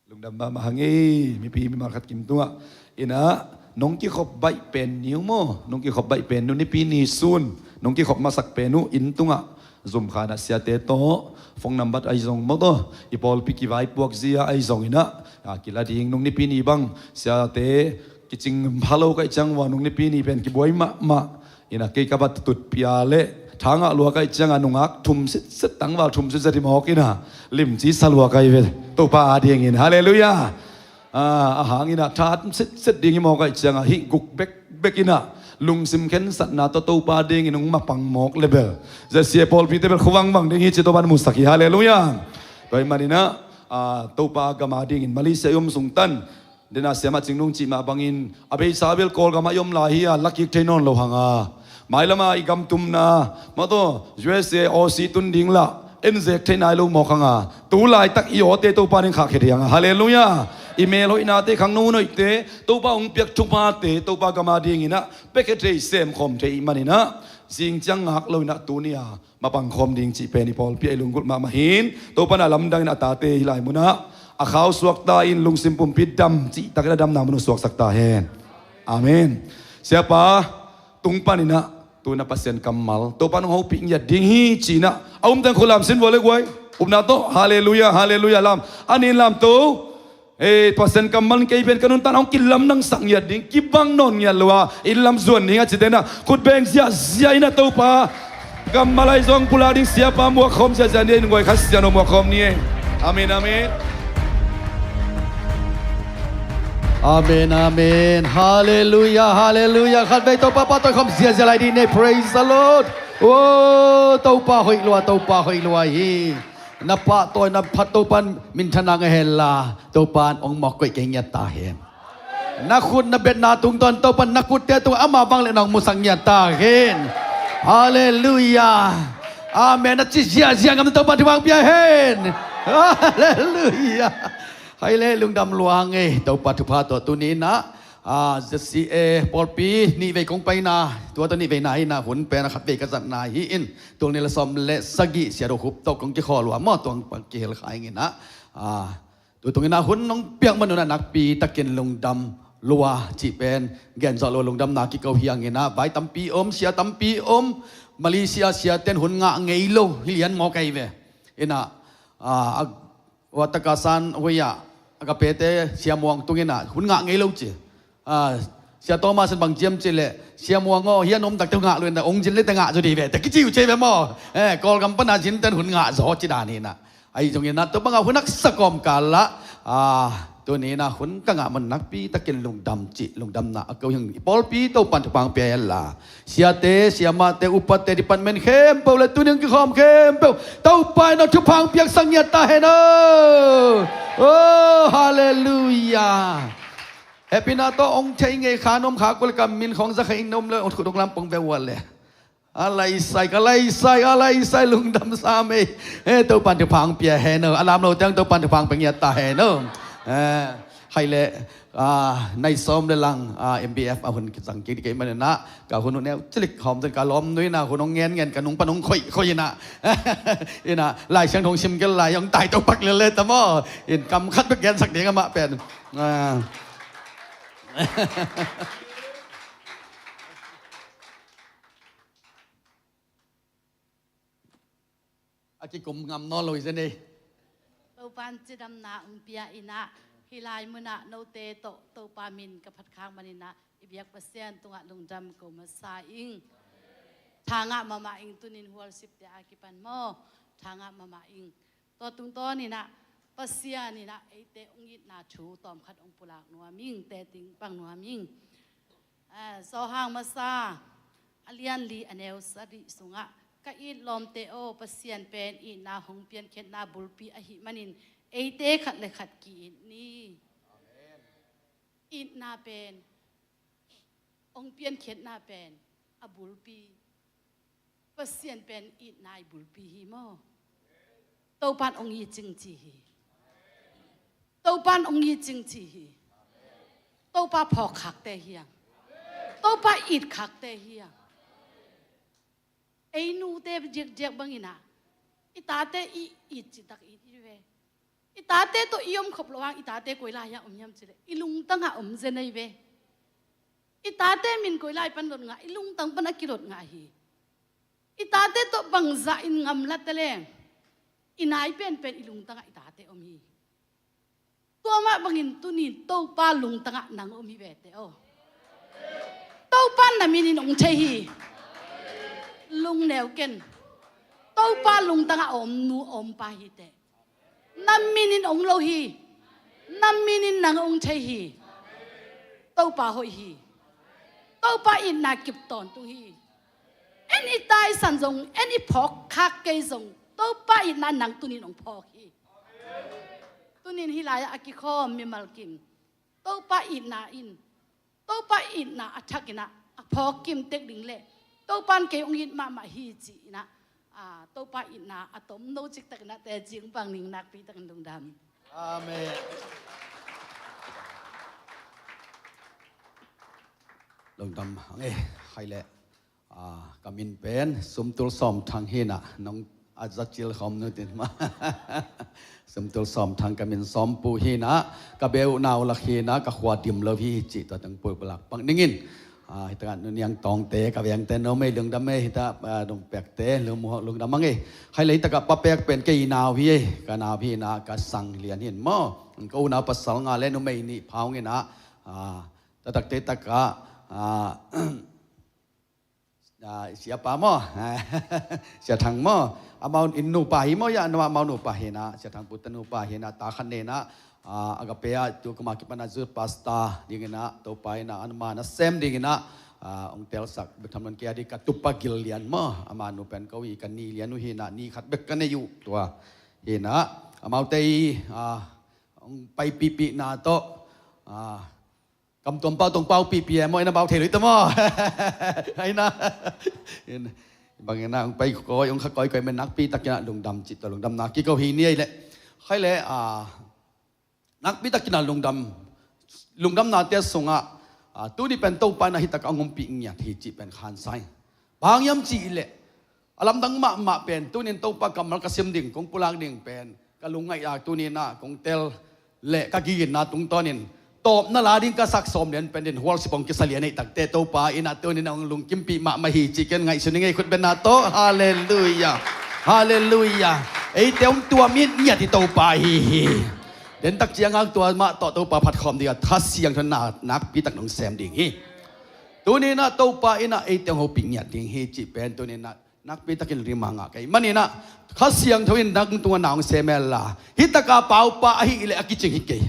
Lungdam mahmah hang ei, mipi mimal khat kim tungah. In ah, nong kikhop baih pen ni uh maw, nong kikhop baih pen ni uh, Nipi ni sun nong kikhop masak pen uh, inn tungah zumkhan ah siate tawh phone number ahi zong maw tawh, i pawlpi kivaipuak zia ahi zongin ah, a kila ding, nung Nipi ni bang siate kicing pha lo ka hih ciang ua, nung Nipi ni pen kibuai mahmah. In ah kei ka va tutpih a leh, tha ngah lua ka hih ciangah nungak thum sitset, tangval thum sitset hi mawk in ah, limci sa lua ka hi ve, Topa a dingin. Halleluiah. Ah, a hang in ah tha sitset ding hi mawk ka hih ciangah, hih guk bekbek in ah, lungsim khensatna tawh Topa dingin hong mapang mawk leh bel, Z C A pawlpite bel khuavangvang ding hi ci Topa'n musak hi. Halleluiah. Tua ahih manin ah, ah, Topa gam a dingin Malaysia i om sung tan, den a siamah Cingnung cih mah bangin, a beisa bel Kawlgam ah i om lai hi a, lakik thei nawn lo hang a, mailam a i gam tumna, maw tawh, U S A, Aussie tun ding lah en zek thei nai lo mawk hang a, tu laitak i awte Topa in khahkhiat hi hang a. Halleluiah. I mel hoihnate, khangno hun hoihte, Topa hong piak thuphate, Topa gam a dingin ah piakhia thei, semkhawm thei ahih manin ah, zing ciang ngak lo in ah, tuni-a mapang khawm ding cih pen i pawlpi ah i lunggulh mahmah hi. Topa'n a lamdangin a tate hih lai munah a khau suakta in, lungsim pumpi dam cihtakin a damna mun uh suaksak ta hen. Amen. Siapa, tung panin ah tu-in ah Pasian kammal, Topa'n hong hopih ngiat ding hi ci-in ah, a umte in khut lamsin vua le guai, upna tawh. Halleluiah, halleluiah. Lam, a nih in lamto. Ei, Pasian kammal in kei pen ka nuntakna hong kilamdangsak ngiat ding, kibang nawn ngiat lo a, inn lam zuan ding a cite in ah, khut beng ziahziah in ah, Topa kammal ahi zong pulak ding, siapa muak khawm ziahziah ni ei, nunggui Kha Siangtho muak khawm ni ei. Amen, amen. Amen, amen. Halleluiah, halleluiah. Khatvei Topa pahtawi khawm ziahziah lai ding ni ei. Praise the Lord. Oh, Topa hoih lua, Topa hoih lua hi. Na pahtawi, na phat Topa'n minthanna ngah hen la, Topa'n hong mawk koih kei ngiat ta hen. Na khut na betna tungtawn Topa'n na khutte tungah amah vangliatna hong musak ngiat ta hen. Halleluiah. Amen. Na ci ziahziah ngam, Topa'n thupha hong pia hen. Halleluiah. Hai le, lungdam lua hang ei, Topa thupha tawh. Tuni in ah, ah, Z C A pawlpi nihvei kong paina, tua tawh nihveina hi in ah, hun pen a khatvei ka zatna hi in, tul nih le sawm le sagih Sia Do Khup tawh kong kikhawl uh a maw, tua hong kihel kha ing in ah, ah, tu tung in ah hun nong piak man un ah nakpi takin lungdam lua cih pen gen zawh lo, lungdamna kiko hi hang in ah, vai tampi om, sia tampi om, Malaysia siate'n hun ngah ngei lo hi lian mawk ahi ve. In ah, ah, a, ua taka san hui ah, Agape te Sia Muang tung in ah hun ngah ngei lo ci. Ah, Sia Thomas in bang ci hiam cih leh, Sia Muang aw, hih a nuam takte ngah lo in ah, ong zin leh te ngah zaw ding ve, te kici uh ci ve maw. Eh, Kawlgam pan a zin ten hun ngah zaw ci dan hi in ah. Ahi zongin ah tua bangah hun haksa kawmkal ah, ah, tuni in ah hun ka ngah man nakpi takin lungdam cih, lungdamna a ko hi ing. I pawlpi Topa'n thupha pia hen la, siate, siamahte, upate, department khempeuh leh tuni hong kikhawm khempeuh, Topa in ah thupha piaksak ngiat ta hen aw. Oh, halleluiah. Hehpihna tawh hong thei ngei kha nuam kha kul ka min khawng za kha in nuam leh hong khut hong lam pong ve uh a leh. A laisai, ka laisai, a laisai, lungdam sam ei. Eh, Topa'n thupha pia hen aw. A lam lo teng Topa'n thupha pia ngiat ta hen aw. Eh, hai leh, ah, nai sawm leh lang, ah, M B F a hun kizang kik ding ka hih manin ah, ka hun uh neu cilik hawm ten ka lawm nu in ah hun hong ngen ngen, ka nung pan hong khoih khoih in ah. In ah, Lai Siangtho hong sim kei lai hong tai to pak lel leh ta maw. In kam khat bek gensak ding amah pen. Ah. A kikum ngam nawn lo hi zen ei. Topa'n cidamna hong pia in ah, hih lai munah note tawh Topa min ka phat khak manin ah, i biak Pasian tungah lungdam ko masa ing. Tha ngah mahmah ing, tuni in hualsipte a kipan maw. Tha ngah mahmah ing. Tua tungtawn in ah, Pasian in ah eite hong itna thu tawmkhat hong pulak nuam ing, te ting pang nuam ing. Ah, Johan masa a lian li a neu sagih sungah, ka it lawmte aw, Pasian pen itna hong piankhiatna bulpi ahih manin eite khat leh khat ki-it ni. Itna pen, hong piankhiatna pen a bulpi. Pasian pen itna i bulpi hi maw. Topa'n hong it cing ci hi. Topa'n hong it cing ci hi. Topa phawk khakte hi hang. Topa it khakte hi hang. Ei nute diakdiak bangin ah, i tate i it cihtak it i ve. I tate tawh i om khop loh hang, i tate koi lai ah om hiam cih leh, i lungtang ah om zen ei ve. I tate min koi lai pan lot ngah, i lungtang pan a kilot ngah hi. I tate tawh bangzah in ngamla ta leng, i nai penpen i lungtang ah i tate om hi. Tua mah bangin tuni in Topa lungtang ah nang om hi ve te aw. Topa na min in hong thei hi. Lungneu ken. Topa lungtang ah a om nu a om pa hi teh. Na min in hong lo hi. Na min in nang hong thei hi. Topa hoih hi. Topa itna kip tawntung hi. En i taisan zong, en i phawk khak kei zong, Topa itna nang tuni in hong phawk hi. Tuni in hih lai-ah a kikhawm mimal kim, Topa itna in, Topa itna a thak in ah a phawk kim tek ding leh, Topa'n kei hong it mahmah hi ci in ah, ah, Topa itna a tomno ciktak in ah teci hong pang ning, nakpi takin lungdam. Amen. Lungdam hang e. Hai leh, ah, ka min pen Sumtul Sawm Thang hi in ah, nong a za cil khawm nu tin mah. Sumtul Sawm Thang ka min, Sawmpu hi in ah, ka beh uh Naulak hi in ah, ka khua Dimlo hi cih tua teng pulak pak ning in. Ah, hi takah Nu Niang Tawngte, ka vengte, nomei lungdam ei, hi takah, ah, dong pekte, lungdam hang ei. Hai leh hi takah pa pek pen kei nau hi ei, ka nau hi in ah, ka sang lian hi in maw. Ka unau pasal nga leh numei nih pha ung in ah, ah, taktakte takah, ah, ah, siapa maw, Sia Thang maw, amau in nupa hi maw, ya, amau nupa hi in ah, Sia Thang Pu te nupa hi in ah, ta khat nei in ah, ah, Agape ah tu kuma kipan ah youth pastor ding in ah, Topa in ah, ama nasem ding in ah, ah, hong telsak bek tham lo in, kei a ding ka tupa Gil Lian maw, ama nu pen ko hi, ka ni Lian uh hi in ah, ni khat bek ka nei uh tua. Hi in ah, amaute i, ah, hong paipihpihna tawh, ah, Kam tuam pau tong pau pihpih e maw, in a bau thei lo hi ta maw. Ai na. In, bang in a hong pai kawikawi, hong kha kawikawi, men nakpi takin a lungdam cih tawh lungdamna kiko hi ni ei leh. Khai leh, ah, nakpi takin a lungdam, lungdamnate sungah, ah, tuni pen Topa in a hi tak a hong ompih ngiat hi cih pen khan sai. Bang hiam cih leh, a lamdang mahmah pen, tuni in Topa kammal ka sim ding, kong pulak ding pen, ka lungngaih a tuni in a kong tel leh ka gigitna tungtawnin, tawpna la ding ka sak sawm lian pen din, hualsi pong kisa lian ei takte Topa in a tuni in a hong lungkimpih mahmah hi cih ken ngaihsun ing ei, khut bengna tawh. Halleluiah. Halleluiah. Eite hong tuam it ngiat hi Topa hi hi. Dentak ciangah tua mah tawh Topa phatkhawm dingah Kha Siangtho in na nakpi tak nong sem ding hi. Tuni-in ah Topa in ah eite hong hopih ngiat ding hi cih pen tuni-in ah nakpi takin rimah ngah ka hih manin ah Kha Siangtho in nang tungah na hong sem hen la, hih taka paupa ahih leh a kicing hi kei.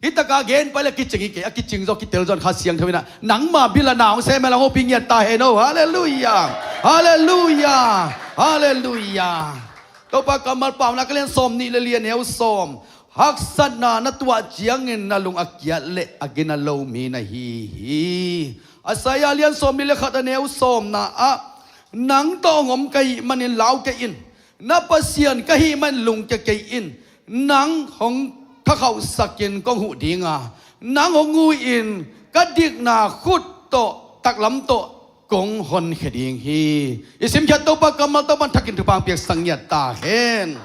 Hih taka genpa leh a kicing hi kei, a kicing zaw kitel zaw in Kha Siangtho in ah nangma bil ah na hong sem hen la, hong hopih ngiat ta hen aw. Halleluiah. Halleluiah. Halleluiah. Topa kammal Paunak a lian sawm nih leh li, a neu sawm. Haksatna na tuah ciangin na lung a kiat leh a gina lo mi na hi hi. Isaiah a lian sawm nih leh khat, a neu sawmna ah, nang tawh hong om ka hih manin lau kei in. Na Pasian ka hih manin lungkia kei in. Nang hong thakhauhsakin kong huh ding a, nang hong ui-in ka dikna khut tawh taklam tawh kong honkhia ding hi. I simkhiat Topa kammal Topa in thakin thupha hong piaksak ngiat ta hen.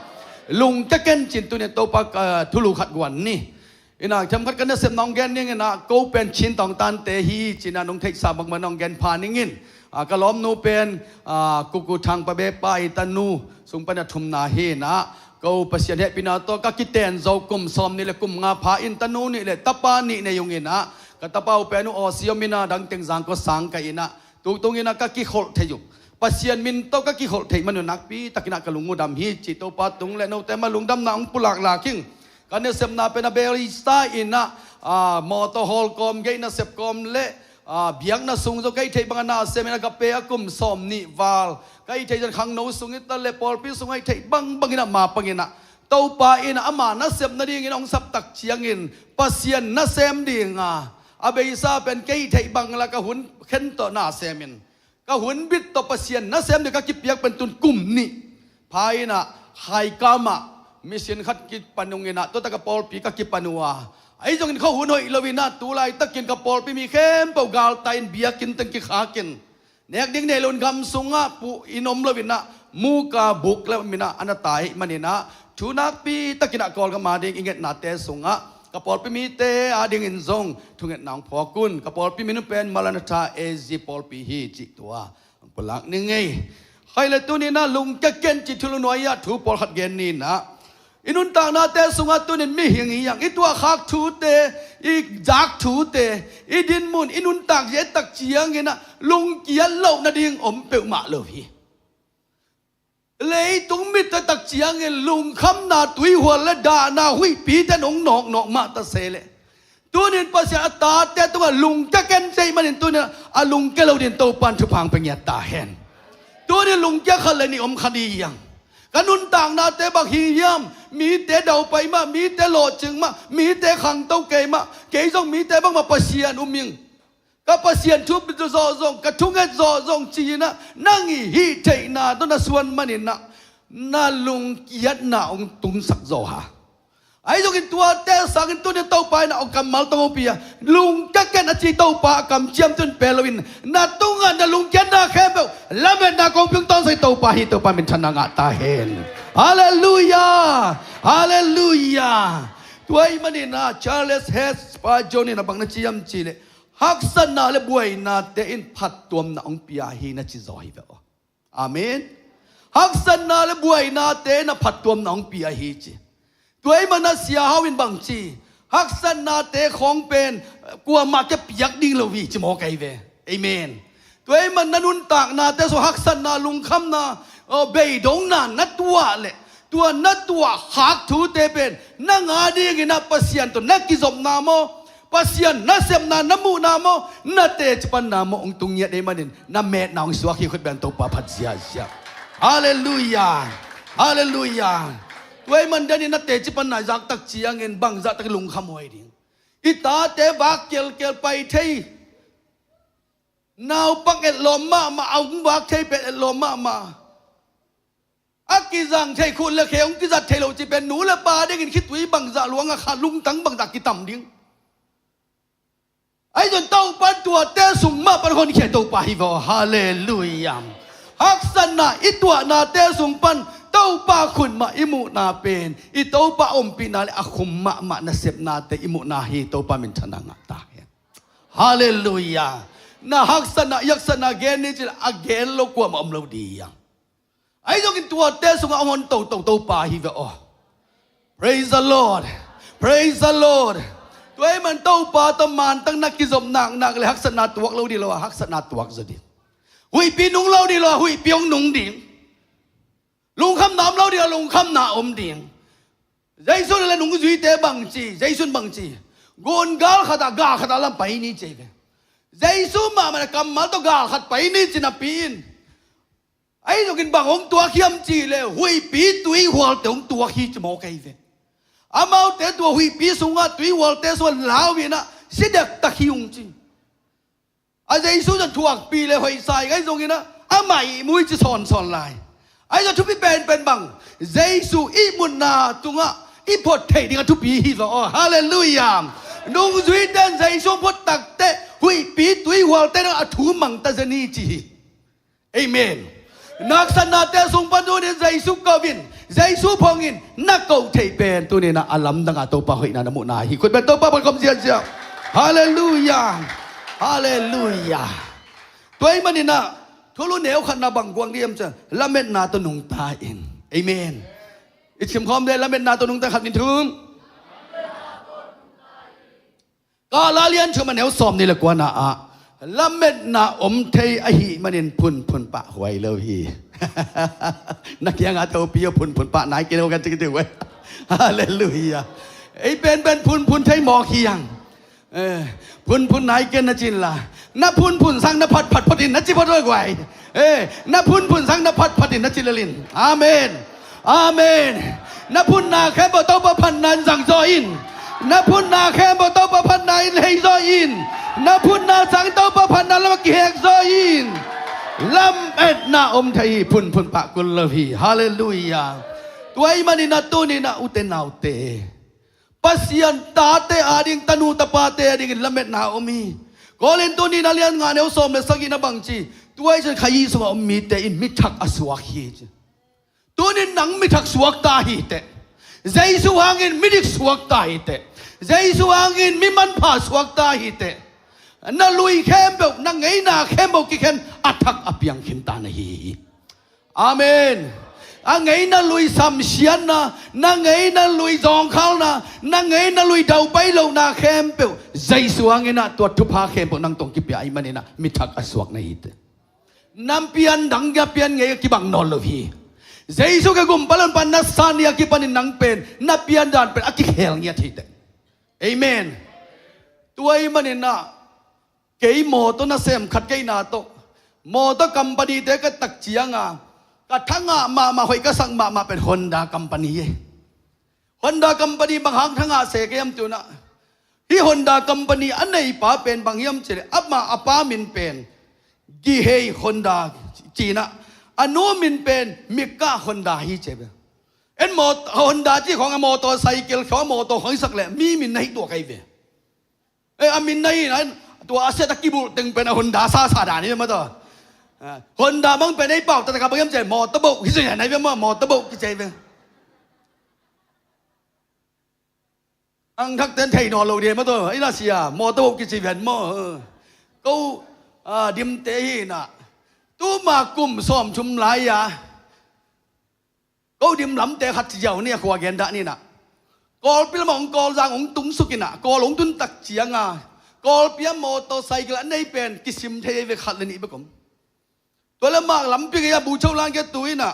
Lungkia ken ci-in tuni-in Topa, ah, thulu khat guan ni. In ah themkhat ka nasepna hong gen ning in ah, ko pen Chin tawngtante hi ci-in ah nong theihsa bangbang hong gen pha ning in. Ah, ka lawmnu pen, ah, Kuku Thang pa bepa, i tanu sung pan a thumna hi in ah, ko Pasian hehpihna tawh ka kiten zo kum sawm nih leh kum nga pha in, tanu nih leh tapa nih nei ung in ah, ka tapa uh pen uh Aussie om in ah, dang teng zang kua sang ka in ah, tutung in ah ka kikholh thei uh. Pasian min tawh ka kikholh theih man uh nakpi takin ah ka lung uh dam hi ci. Topa tung leh note mah lungdamna hong pulak lak ing. Ka nasepna pen a bel i sa in ah, ah, mawtaw hawl kawm, gei nasep kawm leh, ah, biakna sung zaw ka hih theih bangin ah na sem in ah, ka pe a kum sawm nih val ka hih theih zong khangno sung hi ta leh pawlpi sung a hih theih bangbang in ah, ma pang in ah, Topa in ah ama nasep nadingin hong sap tak ciangin Pasian nasem ding a, a beisa pen kei hih theih bang la ka hun khen tawh na sem in. Ka hun bit tawh Pasian nasem ding ka kipiak pen tun kum nih pha in ah, Haikam ah mission khat kipan ung in ah, tua tak a pawlpi ka kipan uh a, ahi zongin khuahun hoih lo in ah, tu laitakin ka pawlpi mi khempeuh galtai in, biakinn teng kikhak in, nek ding nei lo in, gam sungah puh in om lo in ah, muka buk leh om in ah, a na tai ahih manin ah thu nakpi takin ah Kawlgam a ding i ngetnate sungah ka pawlpi mite a dingin zong thungetna hong phawk un. Ka pawlpi min uh pen Maranatha A Z pawlpi hi cih tua hong pulak ning ei. Khaile, tuni-in ah lungkia ken cih thulu nuai-ah thu pawlkhat gen ni in ah, i nuntaknate sungah tuni-in mihing hi hang, i tuahkhak thute, i zak thute, i dinmun, i nuntak zia tak ciangin ah lungkiat loh nading om peuhmah lo hi. Leitung mit a tak ciangin lungkhamna tuihual leh dahna huihpite in hong nawknawk mah ta se leh, tuni-in Pasian a tate tungah lungkia ken ci ahih manin tuni-in a lungkia lo dingin Topa in thupha hong pia ngiat ta hen. Tuni-in lungkia khat leh nih om kha ding hi hang. Ka nuntaknate bang hi hiam? Mite daupai mah, mite lawhcing mah, mite khangto kei mah, kei zong mite bangmah Pasian um ing, ka Pasian thu zawh zong, ka thunget zawh zong ci-in ah nang i hih theihna tawh na suan manin ah na lungkiatna hong tungsak zaw ha. Ahi zongin tuate sangin tuni-in Topa in ah hong kammal tawh hong pia, lungkia ken a ci Topa a kamciam tun pe loin, na tungah na lungkiatna khempeuh lametna kong pia hong tawnsai Topa hi. Topa minthanna ngah ta hen. Halleluiah. Halleluiah. Tua ahih manin ah Charles Haddon Spurgeon in ah bang na ci hiam cih leh, haksatna leh buainate in phattuamna hong pia hi, na ci zaw hi ve aw. Amen. Haksatna leh buainate in ah phattuamna hong pia hi ci. Tua ahih manin ah Sia Hau in bang ci, haksatnate khawng pen kuamah kia piak ding lo hi ci mawk ahi ve. Amen. Tua ahih manin na nuntaknate sung haksatna, lungkhamna, aw, beidongna na tuah leh, tua na tuahkhak thute pen nang a dingin ah Pasian tawh na kizopna maw, Pasian nasepna na muhna maw, na teci panna maw hong tung ngiat ahih manin na metna hong suak hi. Khut beng Topa phat ziahziah. Halleluiah. Halleluiah. Tua ahih manin na teci panna i zak tak ciangin bangzah tak lungkham huai ding. I tate vak kialkial pai thei. Naupang etlawm mahmah, a hong vak thei pen etlawm mahmah. A kizang thei, khut leh khe hong kizat thei lo cih pen nu leh pa dingin khitui bangzah luang a kha, lungtang bangzah kitam ding. Ahi zongin Topa in tuate sung mah pan honkhia Topa hi ve aw. Halleluiah. Haksatna i tuahnate sung pan Topa khut mah i muhna pen, i Topa ompihna leh a khum mahmah nasepnate i muhna hi. Topa minthanna ngah ta hen. Halleluiah. Na haksatna, i haksatna gen ni cih leh a gen lo kuamah om lo ding hi hang. Ahi zongin tuate sungah hong hon toto Topa hi ve aw. Praise the Lord. Praise the Lord. Tua ahih man Topa tawh mantang na kizop naknak le haksatna tuak lo ding lo a, haksatna tuak zaw ding. Huihpi nung lo ding lo a, huihpi hong nung ding. Lungkhamna om lo ding a, lungkhamna om ding. Jesu le nungzuite bang ci, Jesu in bang ci. Gun gal khat ah, gal khat ah lam pai ni ci ve. Jesu mahmah in kammal tawh gal khat pai ni ci napi in, ahi zongin bang hong tuak hiam cih leh huihpi tuihualte hong tuak hi ci mawk ahi ve. Amaute tua huihpi sungah, tuihualte sungah lau in ah si dektak hi ung ci. A Jesu zong thuakpih le hoihsa ing ahi zongin ah, amah ihmu i ci sawnsawn lai. Ahi zong thupi penpen bang, Jesu ihmutna tungah i phot theih ding a thupi hi zaw. Oh, halleluiah. Nungzuite in Jesu hong phot takteh huihpi tuihualte in a thu mangta zen hi ci hi. Amen. Naksatnate sung pan tuni-in Jesu koh in, Jesu phong in, na koh theih pen tuni-in a lamdang a Topa hoihna na muhna hi. Khut beng Topa pal khawm ziahziah. Halleluiah. Halleluiah. Tua ahih manin ah thulu neu khatna bang guang ding hiam cih leh, lametna tawh nungta in. Amen. I sim khawm dih, lametna tawh nungta, khat, nih, thum. Galatian thum a neu sawmnih le kuana ah, lametna om thei ahih manin phunphun pah huai lo hi. Na kiangah topi a phunphun pah nai kei lo kan ci kei dih uh e. Halleluiah. Ei penpen phunphun thei mawk hi hang. Eh, phunphun nai kei na ci inla, na phunphun sang na phatphat phot in na ci phot lo guai. Eh, na phunphun sang na phatphat in na ci lel in. Amen. Amen. Na phunna khempeuh Topa phatna in zang zaw in. Na phunna khempeuh Topa phatna in hei zaw in. Na phunna sang Topa phatna lamah kihek zaw in. Lametna om thei hi, phunphun pah kul lo hi. Halleluiah. Tua ahih manin ah tuni-in ah ute naute, Pasian tate ading, tanu tapate adingin lametna om hi. Korin tuni-in a lian nga neu sawm le sagihna bang ci, tua ahih ciangin Kha Jesu sungah om mite in mi thak a suak hi ci. Tuni-in nang mi thak suak ta hi teh. Jesu hangin midik suak ta hi teh. Jesu hangin mi manpha suak ta hi teh. Na lui khempeuh, na ngeina khempeuh kikhen a thak a piang khin ta na hi hi. Amen. A ngeina lui samsiatna, na ngeina lui zawngkhalna, na ngeina lui daupai lohna khempeuh Jesu hangin ah tua thupha khempeuh nang tawh kipia ahih manin ah mi thak a suak na hi teh. Na pian dang, na pian ngei a kibang nawn lo hi. Jesu ka gumpa lon pan na san ni a kipanin nang pen na pian dan pen a kikhel ngiat hi teh. Amen. Tua ahih manin ah kei mawtaw nasem khat kei na tawh, mawtaw company-te ka tak cianga ka thangah mahmah, hoih ka sak mahmah pen Honda company hi. Honda company bang hang thangah se ka hiam cih leh, hih Honda company a neipa pen bang hiam cih leh, amah a pa min pen Gihei Honda ci-in ah, a nu min pen Mika Honda hi ci ve. En mawt-, Honda cih khawng a motorcycle khawng, a mawtaw khawng i sak leh mi min na hi tuak ahi ve. Eh, a min na hi na, tua a set a kibulh teng pen a Honda sasa dan hi ve maw tua. Ah, Honda bang pen ei pau taktak a bang hiam cih leh, motorboat hi zaw hi na hi ve maw, motorboat kici hi ve. Ang thakte in thei nawn lo ding maw tua, ei na sia, motorboat kici hi ve maw. Ko, ah, Dimte hi na. Tuma kum sawmthum lai-a ko Dim lamte khat ci ziau ni a, khua gen dah ni na. Kawlpi lamah hong Kawlzang hong tung suk in ah, Kawl hong tun tak cianga Kawlpi ah motorcycle a nei pen kisim thei ve, khat le nih bek om. Tua le mah lampi gei-ah bu cho lang kia tu in ah,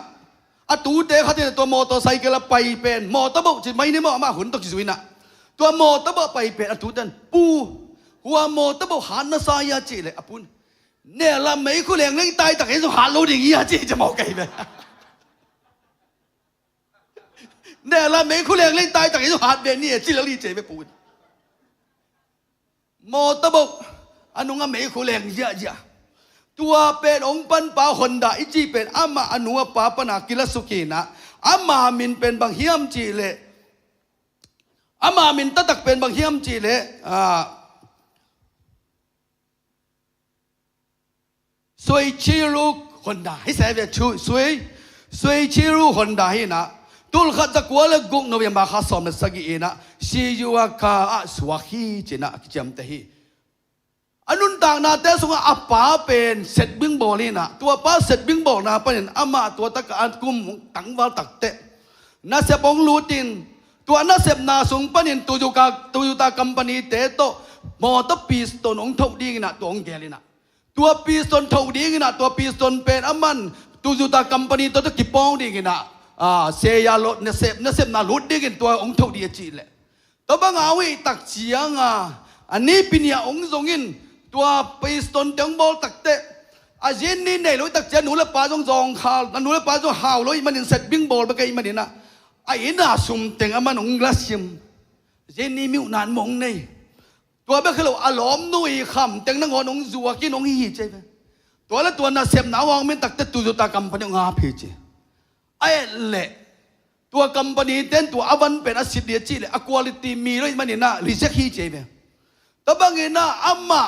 a tute khat in ah tua motorcycle a pai pen, motorboat ci mai ni maw, amah hun tawh kizui in ah, tua motorboat a pai pen a tute in, "Pu, hua motorboat hat na sa hia?" cih leh a pu in, "Nehlam meikhu lengleng taitak ei zong hat lo ding hia?" ci hi ci mawk ahi ve. "Nehlam meikhu lengleng taitak ei zong hat ve ni e," ci lel hi ci ve pu in. Motorboat a nungah meikhu leng ziahziah. Tua pen hong panpa Honda i cih pen amah a nu a pa pana kila suk hi in ah, ama min pen bang hiam cih leh, ama min taktak pen bang hiam cih leh, ah, Soichiro Honda hi sa ve. Chu, Soi, Soichiro Honda hi in ah, tul khat za kua le guk November kha sawm le sagih in ah Shizuoka ah suak hi ci in ah a kiciamteh hi. A nuntaknate sungah a pa pen setbing bawl hi in ah, tua pa setbing bawlna panin amah tua takah a kum tangval takteh nasep hong lut in, Tua nasepna sung panin Toyota, Toyota company te tawh mawtaw piston hong thoh dingin ah tua hong gel in ah, tua piston thoh dingin ah tua piston pen aman Toyota company tawh tawh kipawng dingin ah, ah, seya lo nasep, nasepna lut dingin tua hong thoh ding a cih leh, tua bang a uh hih tak ciang a, a nipi ni a hong zong in, tua piston te hong bawl takteh, a zin ni nei lo hih tak ciang nu le pa zong zawngkhal, a nu le pa zong hau lo ahih manin setbing bawl bek ahih manin ah, a inn a sum teng aman hong lasim. Zin ni miuhnan mong nei. Tua bek hi lo a lawmnu i kham teng nangawn hong zuak in hong hi hi ci ve. Tua le tua nasepna hong min takteh Toyota company hong ap hi ci. A et leh tua company ten tua a van pen a sit ding a cih leh a quality mi lo ahih manin ah reject hi ci ve. Tua bangin ah amah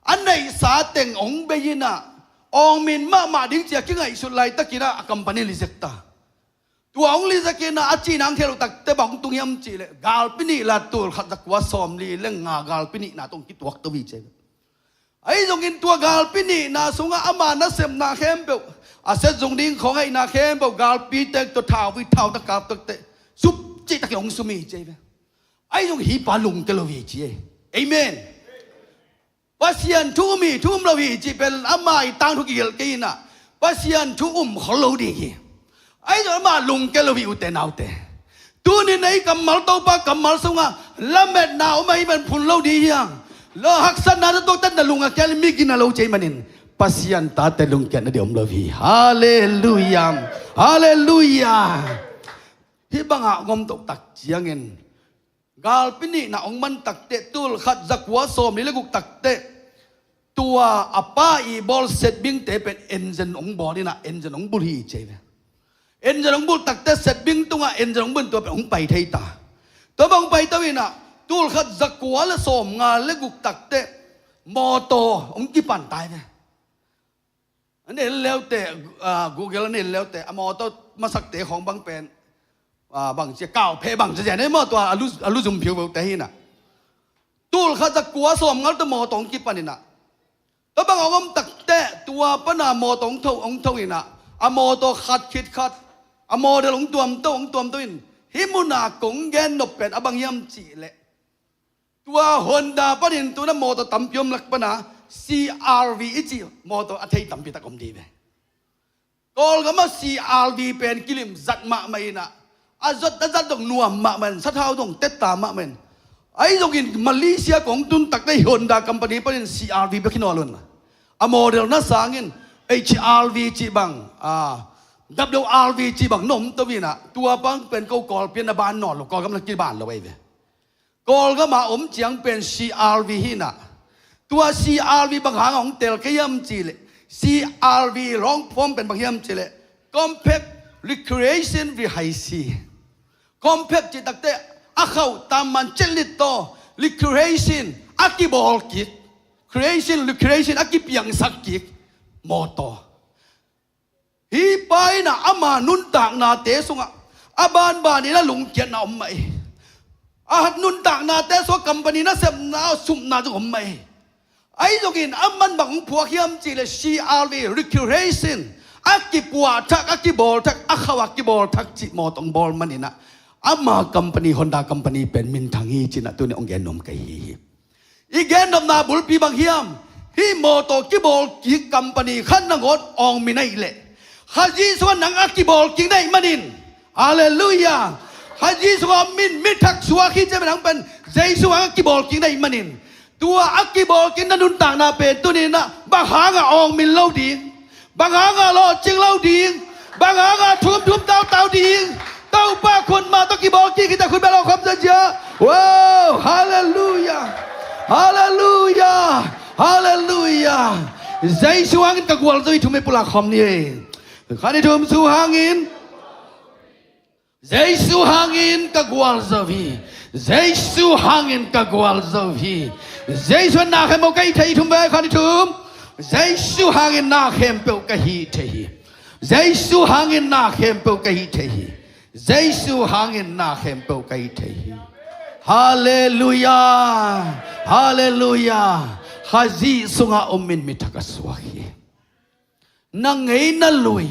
a neihsa teng hong bei in ah awngmin mahmah ding ci a kingaihsut laitakin ah a company reject ta. Tua hong reject in ah a cih nang khel uh takteh bang hong tung hiam cih leh galpi nih la tul khat za kua sawm li le nga galpi nihna tawh hong kituak to hi ci ve. Ahi zongin tua galpi nihna sungah ama nasepna khempeuh, a set zung ding khawngaihna khempeuh galpi tek tawh thau vei thau tak kap takteh sup cih takin hong sum hi ci ve. Ahi zong hih pa lungkia lo hi ci e. Amen. Pasian thu um hi, thu um lo hi cih pen ama i tangthu kigelh kei in ah Pasian thu um khol lo ding hi. Ahi zong ama lungkia lo hi, ute naute. Tuni-in ei kammal, Topa kammal sungah lametna om ahih man phun lo ding hi hang. Lo haksatna na tuaktat na lung a kial mi gina lo ci ahih manin Pasian tate lungkiatna ding om lo hi. Halleluiah. Halleluiah. Hih bangah hong om toh tak ciangin galpi nihna hong man takteh tul khat za kua sawm li le guk takteh tua a pa i bawl setbing te pen engine hong bawl in ah engine hong bul hi ci ve. Engine hong bul takteh setbing tungah engine hong bul in tua pen hong pai thei ta. Tua bang hong pai to in ah tul khat za kua le sawm nga le guk takteh mawtaw hong kipan ta hi ve. An en leute, ah, Google an en leute a mawtaw masakte khawng bang pen, ah, bang cia kau phe bang cia cia ne mawtaw a lu, a lu zum phiu veute hi in ah. Tul khat za kua sawm nga le tua mawtaw hong kipan in ah. Tua bang hong om takteh tua pana mawtaw hong tho, hong tho in ah. A mawtaw khat khit khat a model hong tuam to, hong tuam to in. Hih muna kong gen nop pen a bang hiam cih leh tua Honda panin tuna mawtaw tampi om lak pana C R V i cih mawtaw a thei tampi tak om ding hi ve. Kawlgam ah C R V pen kilim zat mahmah in ah, a zat a zat dong nuam mahmah in, sathau dong tetta mahmah in. Ahi zongin Malaysia kong tun takteh Honda company panin C R V bek hi nawn lo in ah, a model na sangin H R V cih bang, ah, W R V cih bang na om to in ah, tua bang pen ko Kawlpi ah na ban nawn lo, Kawlgam na kiban lo ahi ve. Kawlgam a om ciang pen C R V hi in ah. Tua C R V bang hang a hong tel ka hiam cih leh, C R V long form pen bang hiam cih leh, Compact Recreation Vehicle. Compact cih takteh a khauh tam man cih lit tawh, recreation a kibawl kik, creation, recreation a kipiangsak kik mawtaw. Hih pa in ah ama nuntaknate sungah a banban in a lungkiatna om mah hi. A hat nuntaknate sungah company nasepna a supna zong om mah hi. Ahi zongin aman bang hong phuak hiam cih leh C R V, recreation, a kipuah thak, a kibawl thak, a khauh a kibawl thak cih mawtaw hong bawl man in ah, ama company, Honda company pen minthang hi ci-in ah tuni hong gen nuam ka hi hi. I gen nopna bulpi bang hiam? Hih mawtaw kibawl kik company khat nangawn awng min ahih leh, Khazih sungah nang a kibawl kik na hih manin. Halleluiah. Khazih sungah min, mi thak suak hi ci-a nang pen Jesu hang a kibawl kik na hih manin. Tua a kibawl kik na nuntakna pen tuni-in ah bang hangah awng min lo ding? Bang hangah lawhcing lo ding? Bang hangah thumthum tautau ding? Topa khutma tawh kibawl kik hi ta, khutbet lawhkhawm zia. Wow, halleluiah. Halleluiah. Halleluiah. Jesu hangin ka gualzo hi, thum i pulak khawm ni. Khat, nih, thum. Jesu hangin. Jesu hangin ka gualzo hi. Jesu hangin ka gualzo hi. Jesu hangin na khempeuh ka hih thei hi, thum ve, khat, nih, thum. Jesu hangin na khempeuh ka hih thei hi. Jesu hangin na khempeuh ka hih thei hi. Jesu hangin na khempeuh ka hih thei hi. Halleluiah. Halleluiah. Khazih sungah om in mi thak a suak hi. Na ngei na lui,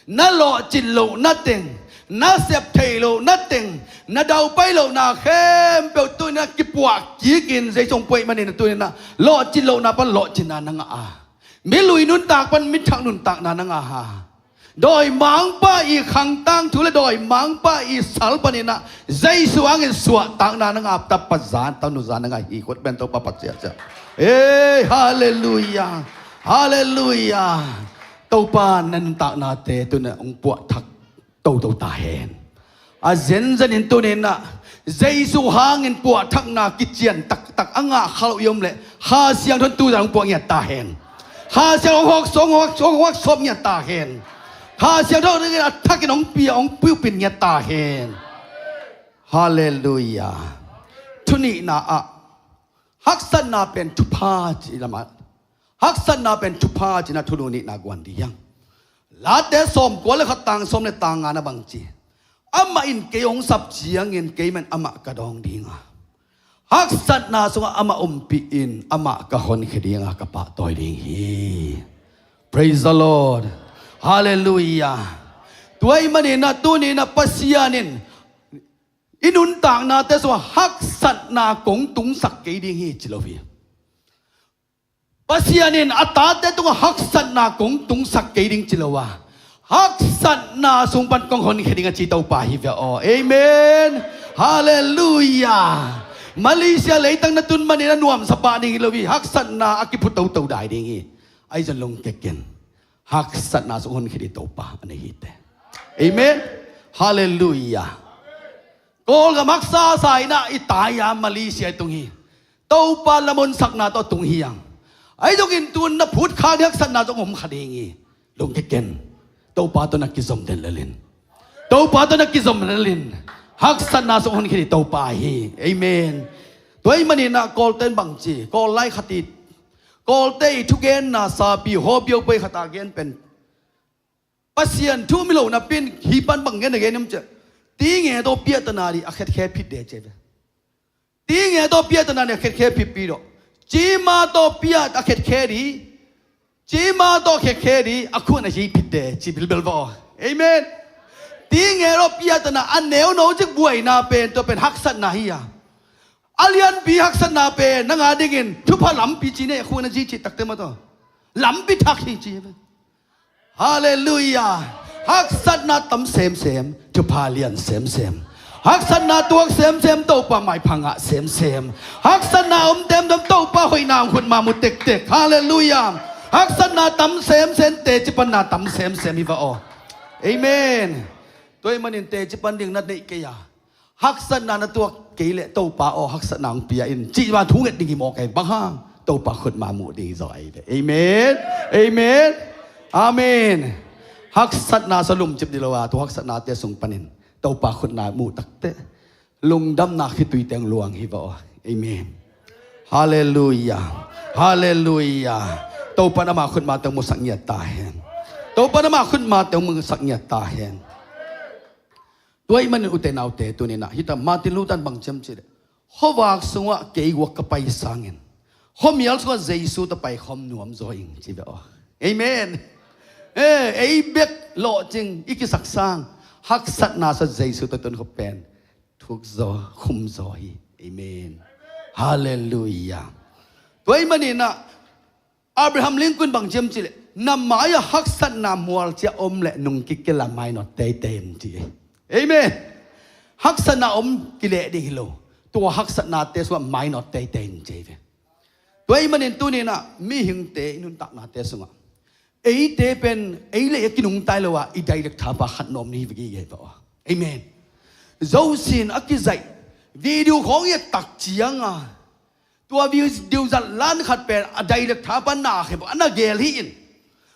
na lawhcin lohna teng, na sep theih loh, na teng, na daupai lohna khempeuh tuni-in ah kipuah kikin Jesu hong pia ahih manin tuni-in ah lawhcin lohna pan lawhcinna na ngah a, mi lui nuntak pan mi thak nuntakna na ngah a, dawimangpa i khangtang thu le dawimangpa i sal panin ah Jesu hangin suahtakna na ngah a, tapa zan, tanu zan na ngah hi. Khut beng Topa phat ciatciat. Ei, halleluiah. Halleluiah. Topa na nuntaknate tuni-in ah hong puahthak toto ta hen. A zenzenin tuni-in ah Jesu hangin puahthakna kician taktak a ngah kha lo i om leh Kha Siangtho in tu zan hong puah ngiat ta hen. Kha Siangtho hong hawk sawm, hong hawk sawm, hong hawk sawm ngiat ta hen. Kha Siangtho in a thakin hong pia, hong piupin ngiat ta hen. Halleluiah. Thu nihna ah haksatna pen thupha ci lamah, haksatna pen thupha ci-in ah thulu nihna guan ding hi hang. Late sawmkua le khat, tang sawm le tang nga-ah bang ci? Amah in kei hong sap ciangin kei mah in amah ka dawng ding a, haksatna sungah amah ompih in amah ka honkhia ding a, ka pahtawi ding hi. Praise the Lord. Halleluiah. Tua ahih manin ah tuni-in ah Pasian in i nuntaknate sungah haksatna kong tungsak kei ding hi ci lo hi. Pasian in a tate tungah haksatna kong tungsak kei ding ci lo a, haksatna sung pan kong honkhia ding a ci Topa hi ve aw. Amen. Halleluiah. Malaysia leitang na tun manin a nuamsa pah ding hi lo hi. Haksatna a kiphu toto dai ding hi. Ahi zong lungkia ken. Haksatna sung honkhia ding Topa a nei hi teh. Amen. Halleluiah. Kawlgam haksa sa in ah i tai a, Malaysia i tung hi. Topa lam honsakna tawh tung hi hang. Ahi zongin tu-in na phutkhak ding haksatna zong om kha ding hi. Lungkia ken. Topa tawh na kizom den lel in, Topa tawh na kizom lel in, haksatna sung honkhia ding Topa hi. Amen. Tua ahih manin ah Kawlte in bang ci, Kawl lai khat i, Kawlte i thugenna sapi hawpio poi khat a gen pen, Pasian thu om lo napi-in hih pan bang gen a gen hiam cih leh, tinge tawh piahtana ding a khetkhe phit de ci ve. Tinge tawh piahtana ding a khetkhe phitpih dawh. Cima tawh piat a khetkhe ding, cima tawh khetkhe ding a khuan a hi phit de ci bilbel vaw. Amen. Tinge tawh piahtana a neuno cik buaina pen, tua pen haksatna hi a, a lianpi haksatna pen nang a dingin thupha lampi ci ne, a khuan a hi cih takte mah tawh lampi thak hi ci. Halleluiah. Haksatna tam semsem, thupha lian semsem. Haksatna tuak semsem, Topa maipha ngah semsem. Haksatna om temtem, Topa hoihna hong khut ma mu tektek. Halleluiah. Haksatna tam semsem, tecipanna tam semsem hi va aw. Amen. Tua ahih manin tecipan ding na neih kei a, haksatna na tuak kei leh Topa aw, haksatna hong pia in cih bang thu nget ding hi mawk ei. Bang hang? Topa khut ma muh ding hi zaw ei ve. Amen. Amen. Amen. Haksatna sung lumcip ding lo a, tua haksatnate sung panin Topa khutna muh takteh lungdamna khitui teng luang hi va aw. Amen. Halleluiah. Halleluiah. Topa in ama khutma teng musak ngiat ta hen. Topa in ama khutma teng musak ngiat ta hen. Tua ahih manin ute naute, tuni-in ah hih tak Martin Luther in bang ci hiam cih leh, khuavak sungah kei guak ka pai sangin, khuamial sungah Jesu tawh pai khawm nuam zaw ing ci ve aw. Amen. Eh, ei bek lawhcing i kisak sang, haksatna sungah Jesu tawh tun khop pen thuk zaw, khum zaw hi. Amen. Halleluiah. Tua ahih manin ah Abraham Lincoln bang ci hiam cih leh, na mai-ah haksatna mual ciat om leh nung kikila mainawt teitei in ci hi. Amen. Haksatna om kileh ding hi lo. Tua haksatnate sungah mainawt teitei in ci hi ve. Tua ahih manin tuni-in ah mihingte i nuntaknate sungah eite pen ei leh ei a kinungta hi lo a, i dailek thapa khat na om ni hi ve gige hi va aw. Amen. Zosiin a kizaih video khawng i et tak ciang a, tua video zatlan khat pen a dailek thapa na khempeuh a na gel hi in.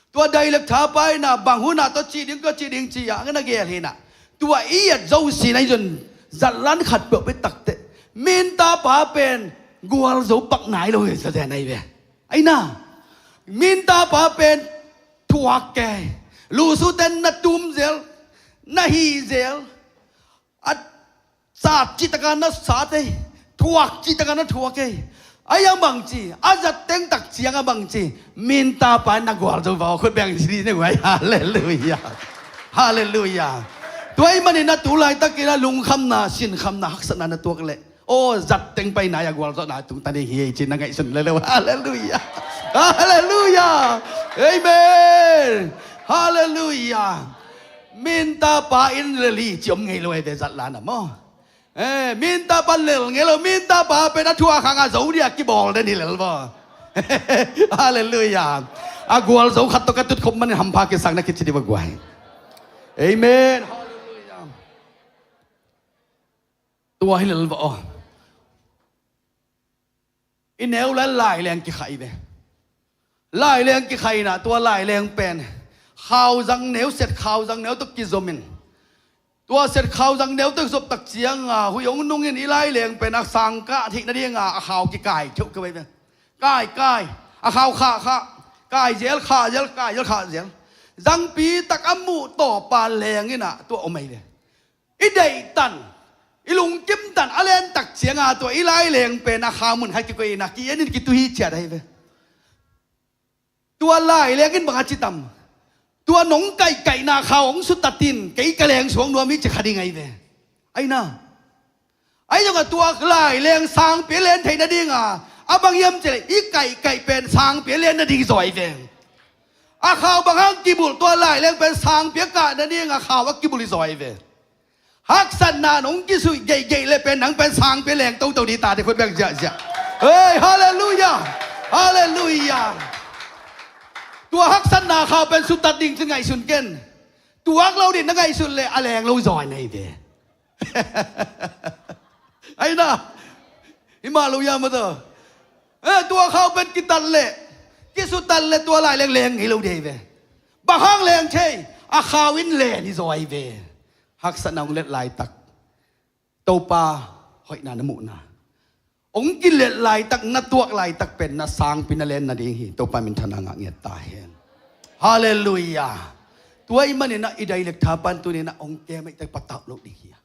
Tua dailek thapa in ah bang hun ah tawh cih ding, tua cih ding ci-a a na gel hi in ah, tua i et zosiin ahi zong zatlan khat peuh peuh takteh, mintapa pen gualzo pak nai lo hi sa zen ahi ve. Ahi na, mintapa pen thuak kei, lusu ten na tum zel, na hih zel, a sat cih taka na sat ei, thuak cih taka na thuak ei. Ahi a bang ci, a zat teng tak ciang a bang ci, mintapa in na gualzo va aw. Khut beng ci ni guai. Halleluiah. Halleluiah. Tua ahih manin a tu laitakin a lungkhamna, sinkhamna, haksatna na tuak leh, aw, zat teng pai nai a gualzawhna tungta ding hi ei ci-in na ngaihsun lel lo. Halleluiah. Halleluiah. Amen. Halleluiah. Minta pa in lel hi ci om ngei lo ei ve, zat la na maw. Eh, minta pa lel ngei lo, minta pa pen a thuak hang a zo ding a kibawl den hi lel maw. Halleluiah. A gualzo khat tawh ka tutkhop manin hampha kisakna kici ding va guai. Amen. Halleluiah. Tua hi lel va aw. I neu lai laileng kikhai ve. Laileng kikhai inah tua laileng pen khauzang neu, set khauzang neu tawh kizomin, tua set khauzang neu tawh zop tak cianga huih hong nungin i laileng pen a sang kah theih nadinga a khau kikai theuh kei ve. Kai, kai. A khau khah, khah. Kai zel, khah zel, kai zel, khah zel. Zangpi tak a muh tawpa leng inah tua om ahi ve. I deihtan, i lungkimtan a lentak cianga tua i laileng pen a khau mun khat kikoih inah ki-en in kituhi ciat ahi ve. Tua laileng in bang a ci tam? Tua nong kaihkaihna khau hong sutatin kei ka leng suang nuam hi ci kha ding ahi ve. Aina. Ahi zongah tua laileng sangpi a len theih nadinga a bang hiam cileh i kaihkaih pen sangpi a len nading zaw ahi ve. A khau bang hang kibulh, tua laileng pen sangpi a kah nadinga khau a kibulh hi zaw ahi ve. Haksatna nong kisuih geihgeih le pen nang pen sangpi a leng toto ding ta ding, khut beng ziahziah. Hei, halleluiah. Halleluiah. Tua haksatna khau pen sutat ding ci ngaihsun ken. Tuak lo ding na ngaihsun le a leng lo zaw ahi ve. Aina. Hi mah lo ia maw taw. Eh, tua khau pen kitat le, kisutat le tua laileng leng ngei lo ding ahi ve. Bang hang leng thei, a khau in len hi zaw ahi ve. Haksatna hong let laitak Topa hoihna na muhna, hong kilet laitak, na tuak laitak pen na sangpi na len nading hi. Topa minthanna ngah ngiat ta hen. Halleluiah. Tua ahih maninah i dailek thapan tuninah hong kem ahih tak patauh loh ding hi a,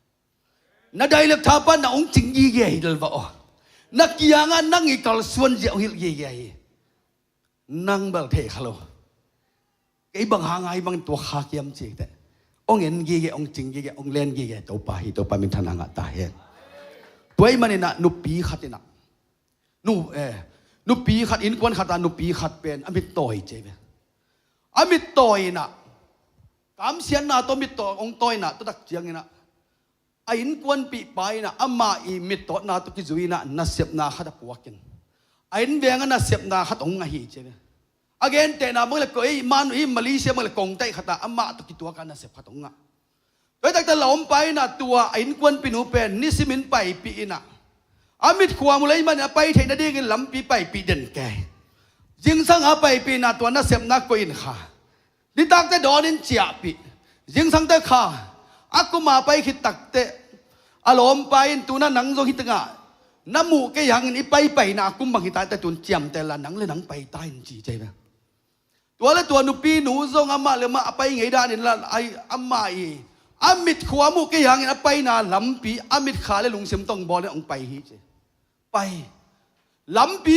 na dailek thapan na hong cing gige hi lel va aw. Na kiangah nang i kalsuan ziah hong hilh gige hi. Nang bel thei kha lo. Kei bang hanga hi bangin tua kha kiam ci teh, hong en gige, hong cing gige, hong len gige Topa hi. Topa minthanna ngah ta hen. Tua ahih maninah nupi khat inah, nu, eh, nupi khat, innkuan khatah nupi khat pen a mit tawi ci ve. A mit tawi inah, kamsiatna tawh mit tawi, hong tawi inah, tua tak cianginah a innkuanpihpa inah amah i mittawtna tawh kizui inah nasepna khat a puakin, a innvengah nasepna khat hong ngah hi ci ve. A gentehna bang le ko ei man i Malaysia bang le kongtaih khatah amah tawh kituaka nasep khat hong ngah. Tua hi takte lawmpa inah tua a innkuanpihnu pen nisimin paipih inah a mitkhuam uh lei manin a pai theih nadingin lampi paipih den kei. Zingsang a paipih inah tua nasepna koih in kha. Nitakte dawnin ciahpih. Zingsangte kha. A kuma pai khit takte a lawmpa in tuna nang zong hi tengah na muh kei hangin i paipaina a kum bang hi takte tun ciamteh la, nang le nang pai ta in ci cei ve. Tua le tua nupinu zong amah le amah a pai ngei danin la, ai, amah i a mitkhuam uh kei hangin a paina lampi a mitkha le lungsim tong bawlin hong pai hi ci. Pai. Lampi